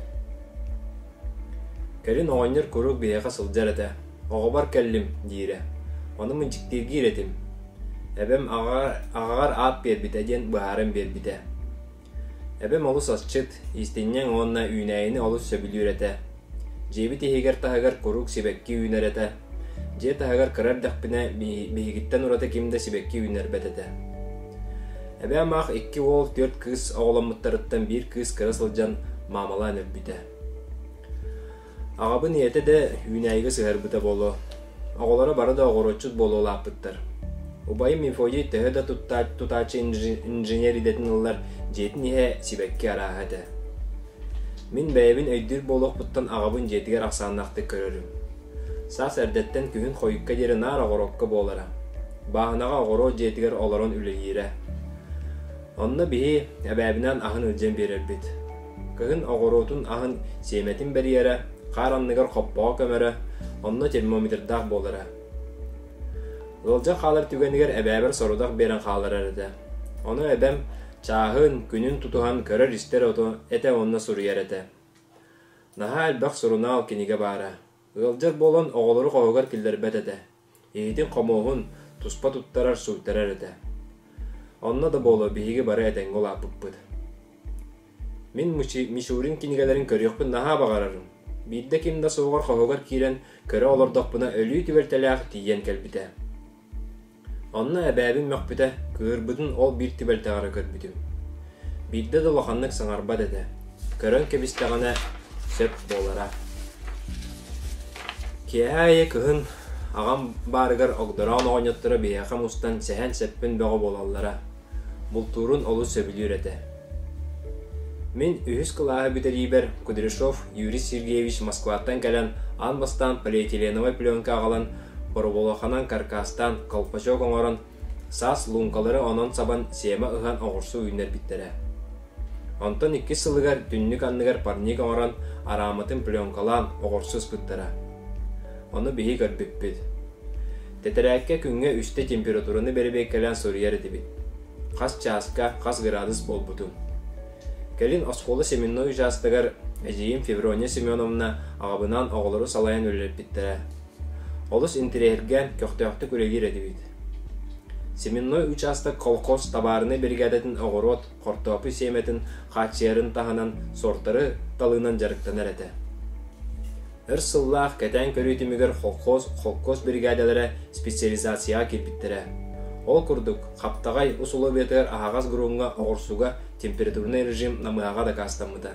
Кэлин оҕонньор куруук биһиэхэ сылдьар этэ. Оҕобор кэллим диирэ. Ону мынчыктыыргиир этим. Эбэм аҕаҕар аат биэрбитэ диэн быһааран биэрбитэ. Эбэм олус асчыт, иистэнньэҥ уонна үүнээйини олус сөбүлүүр этэ. Дьиэбит иһигэр-таһыгар куруук сибэкки үүнэр этэ. Дьиэ таһыгар кыра эрдэхпинэ биһигиттэн ураты ким да сибэкки үүннэрбэт этэ. Эбээм аах икки уол, түөрт кыыс оҕоломмуттарыттан биир кыыс кыра сылдьан маамалаан өлбүтэ. Аҕабын ийэтэ да үүнээйигэ сыһыарбыта буолуо. Оҕолоро бары да оҕуруотчут буола улааппыттар. Убайым Мефодий төһө да тутааччы инженер идэтин ыллар, дьиэтин иһэ сибэкки арааһа этэ. Мин бэйэбин өйдүүр буолуохпуттан аҕабын дьиэтигэр ахсааннаахтык көрөрүм. Саас эрдэттэн күһүн хойукка диэри наар оҕуруокка буолара. Бааһынаҕа оҕуруот дьиэтигэр олорон үлэлиирэ. Онно биһи эбээбинээн аһын илдьэн биэрэрбит. Кыһын оҕуруотун аһын сиэмэтин бэрийэрэ, хаар анныгар хоппоҕо көмөрө, онно термометрдаах буолара. Ыалдьан хаалар түгэнигэр эбээбэр сорудах биэрэн хааларар этэ. Ону эбэм чааһын, күнүн тутуһан көрөр-истэр этэ уонна суруйар этэ. Наһаа элбэх сурунаал, кинигэ баара. Ыалдьар буолан оҕолору хоһугар киллэрбэт этэ. Иһитин-хомуоһун туспа туттарар, сууйтарар этэ. Онно да буолуо биһиги бары этэҥҥэ улааппыппыт. Мин Мичурин кинигэлэрин көрүөхпүн наһаа баҕарарым. Биирдэ ким да суоҕар хоһугар киирэн көрө олордохпуна өлүү түбэлтэлээх тиийэн кэлбитэ. Онно эбээбин мөхпүтэ, кыырбытын ол биир түбэлтэҕэ эрэ көрбүтүм. Биирдэ да улаханнык саҥарбат этэ, көрөн кэбистэҕинэ сөп буолара. Киэһэ аайы кыһын аҕам баарыгар огдороон оҕонньотторо биһиэхэ мустан сэһэн-сэппин бөҕө буолаллара. Бултуурун олус сөбүлүүр этэ. Мин үһүс кылааһы бүтэриибэр Кудряшов Юрий Сергеевич Москваттан кэлэн аан бастаан полиэтиленовай пленка аҕалан боробулуоханан каркастаан колпачок оҥорон саас лууҥкалары онон сабан сиэмэ ыһан оҕурсу үүннэрбиттэрэ. Онтон иккис сылыгар түннүк анныгар парник оҥорон арааматын пленкалаан оҕурсу ыспыттара. Ону биһи көрбүппүт. Тэтэрээккэ күҥҥэ үстэ температураны бэрэбиэркэлээн суруйар этибит. Хас чааска хас градус буолбутун. Кэлин оскуола семенной учаастагар эдьиийим Феврония Семеновна аҕабынаан оҕолору салайан үлэлэппиттэрэ. Олус интэриэһиргээн, көхтөөхтүк үлэлиир этибит. Семенной учаастак колхоз табаарынай биригээдэтин оҕуруот, хортуоппуй сиэмэтин хааччыйарын таһынан сортары талыынан дьарыктанар этэ. Өр сыллаах кэтээн көрүү түмүгэр холкуос, холкуос биригээдэлэрэ специализацияҕа киирбиттэрэ. Ол курдук, Хаптаҕай усулуобуйатыгар аһаҕас груҥҥа оҕурсуга температурнай режим намыһаҕа дакаастаммыта.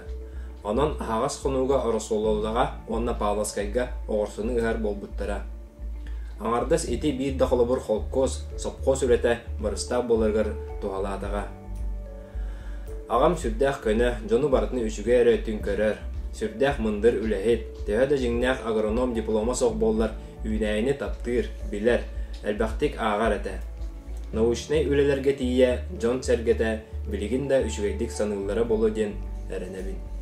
Онон аһаҕас хонууга Оросуолалаҕа уонна Павловскайга оҕурсуну ыһар буолбуттара. Аҥардас ити биир да холобур холкуос, сопхуос үлэтэ барыстаах буоларыгар туһалаатаҕа. Аҕам сүрдээх көнө, дьону барытын үчүгэй эрэ өттүн көрөр, сүрдээх мындыр үлэһит, төһө да дьиҥнээх агроном диплома суох буоллар, үүнээйини таптыыр, билэр, элбэхтик ааҕар этэ. Научнай үлэлэргэ тиийэ дьон-сэргэтэ билигин да үчүгэйдик саныыллара буолуо диэн эрэнэбин.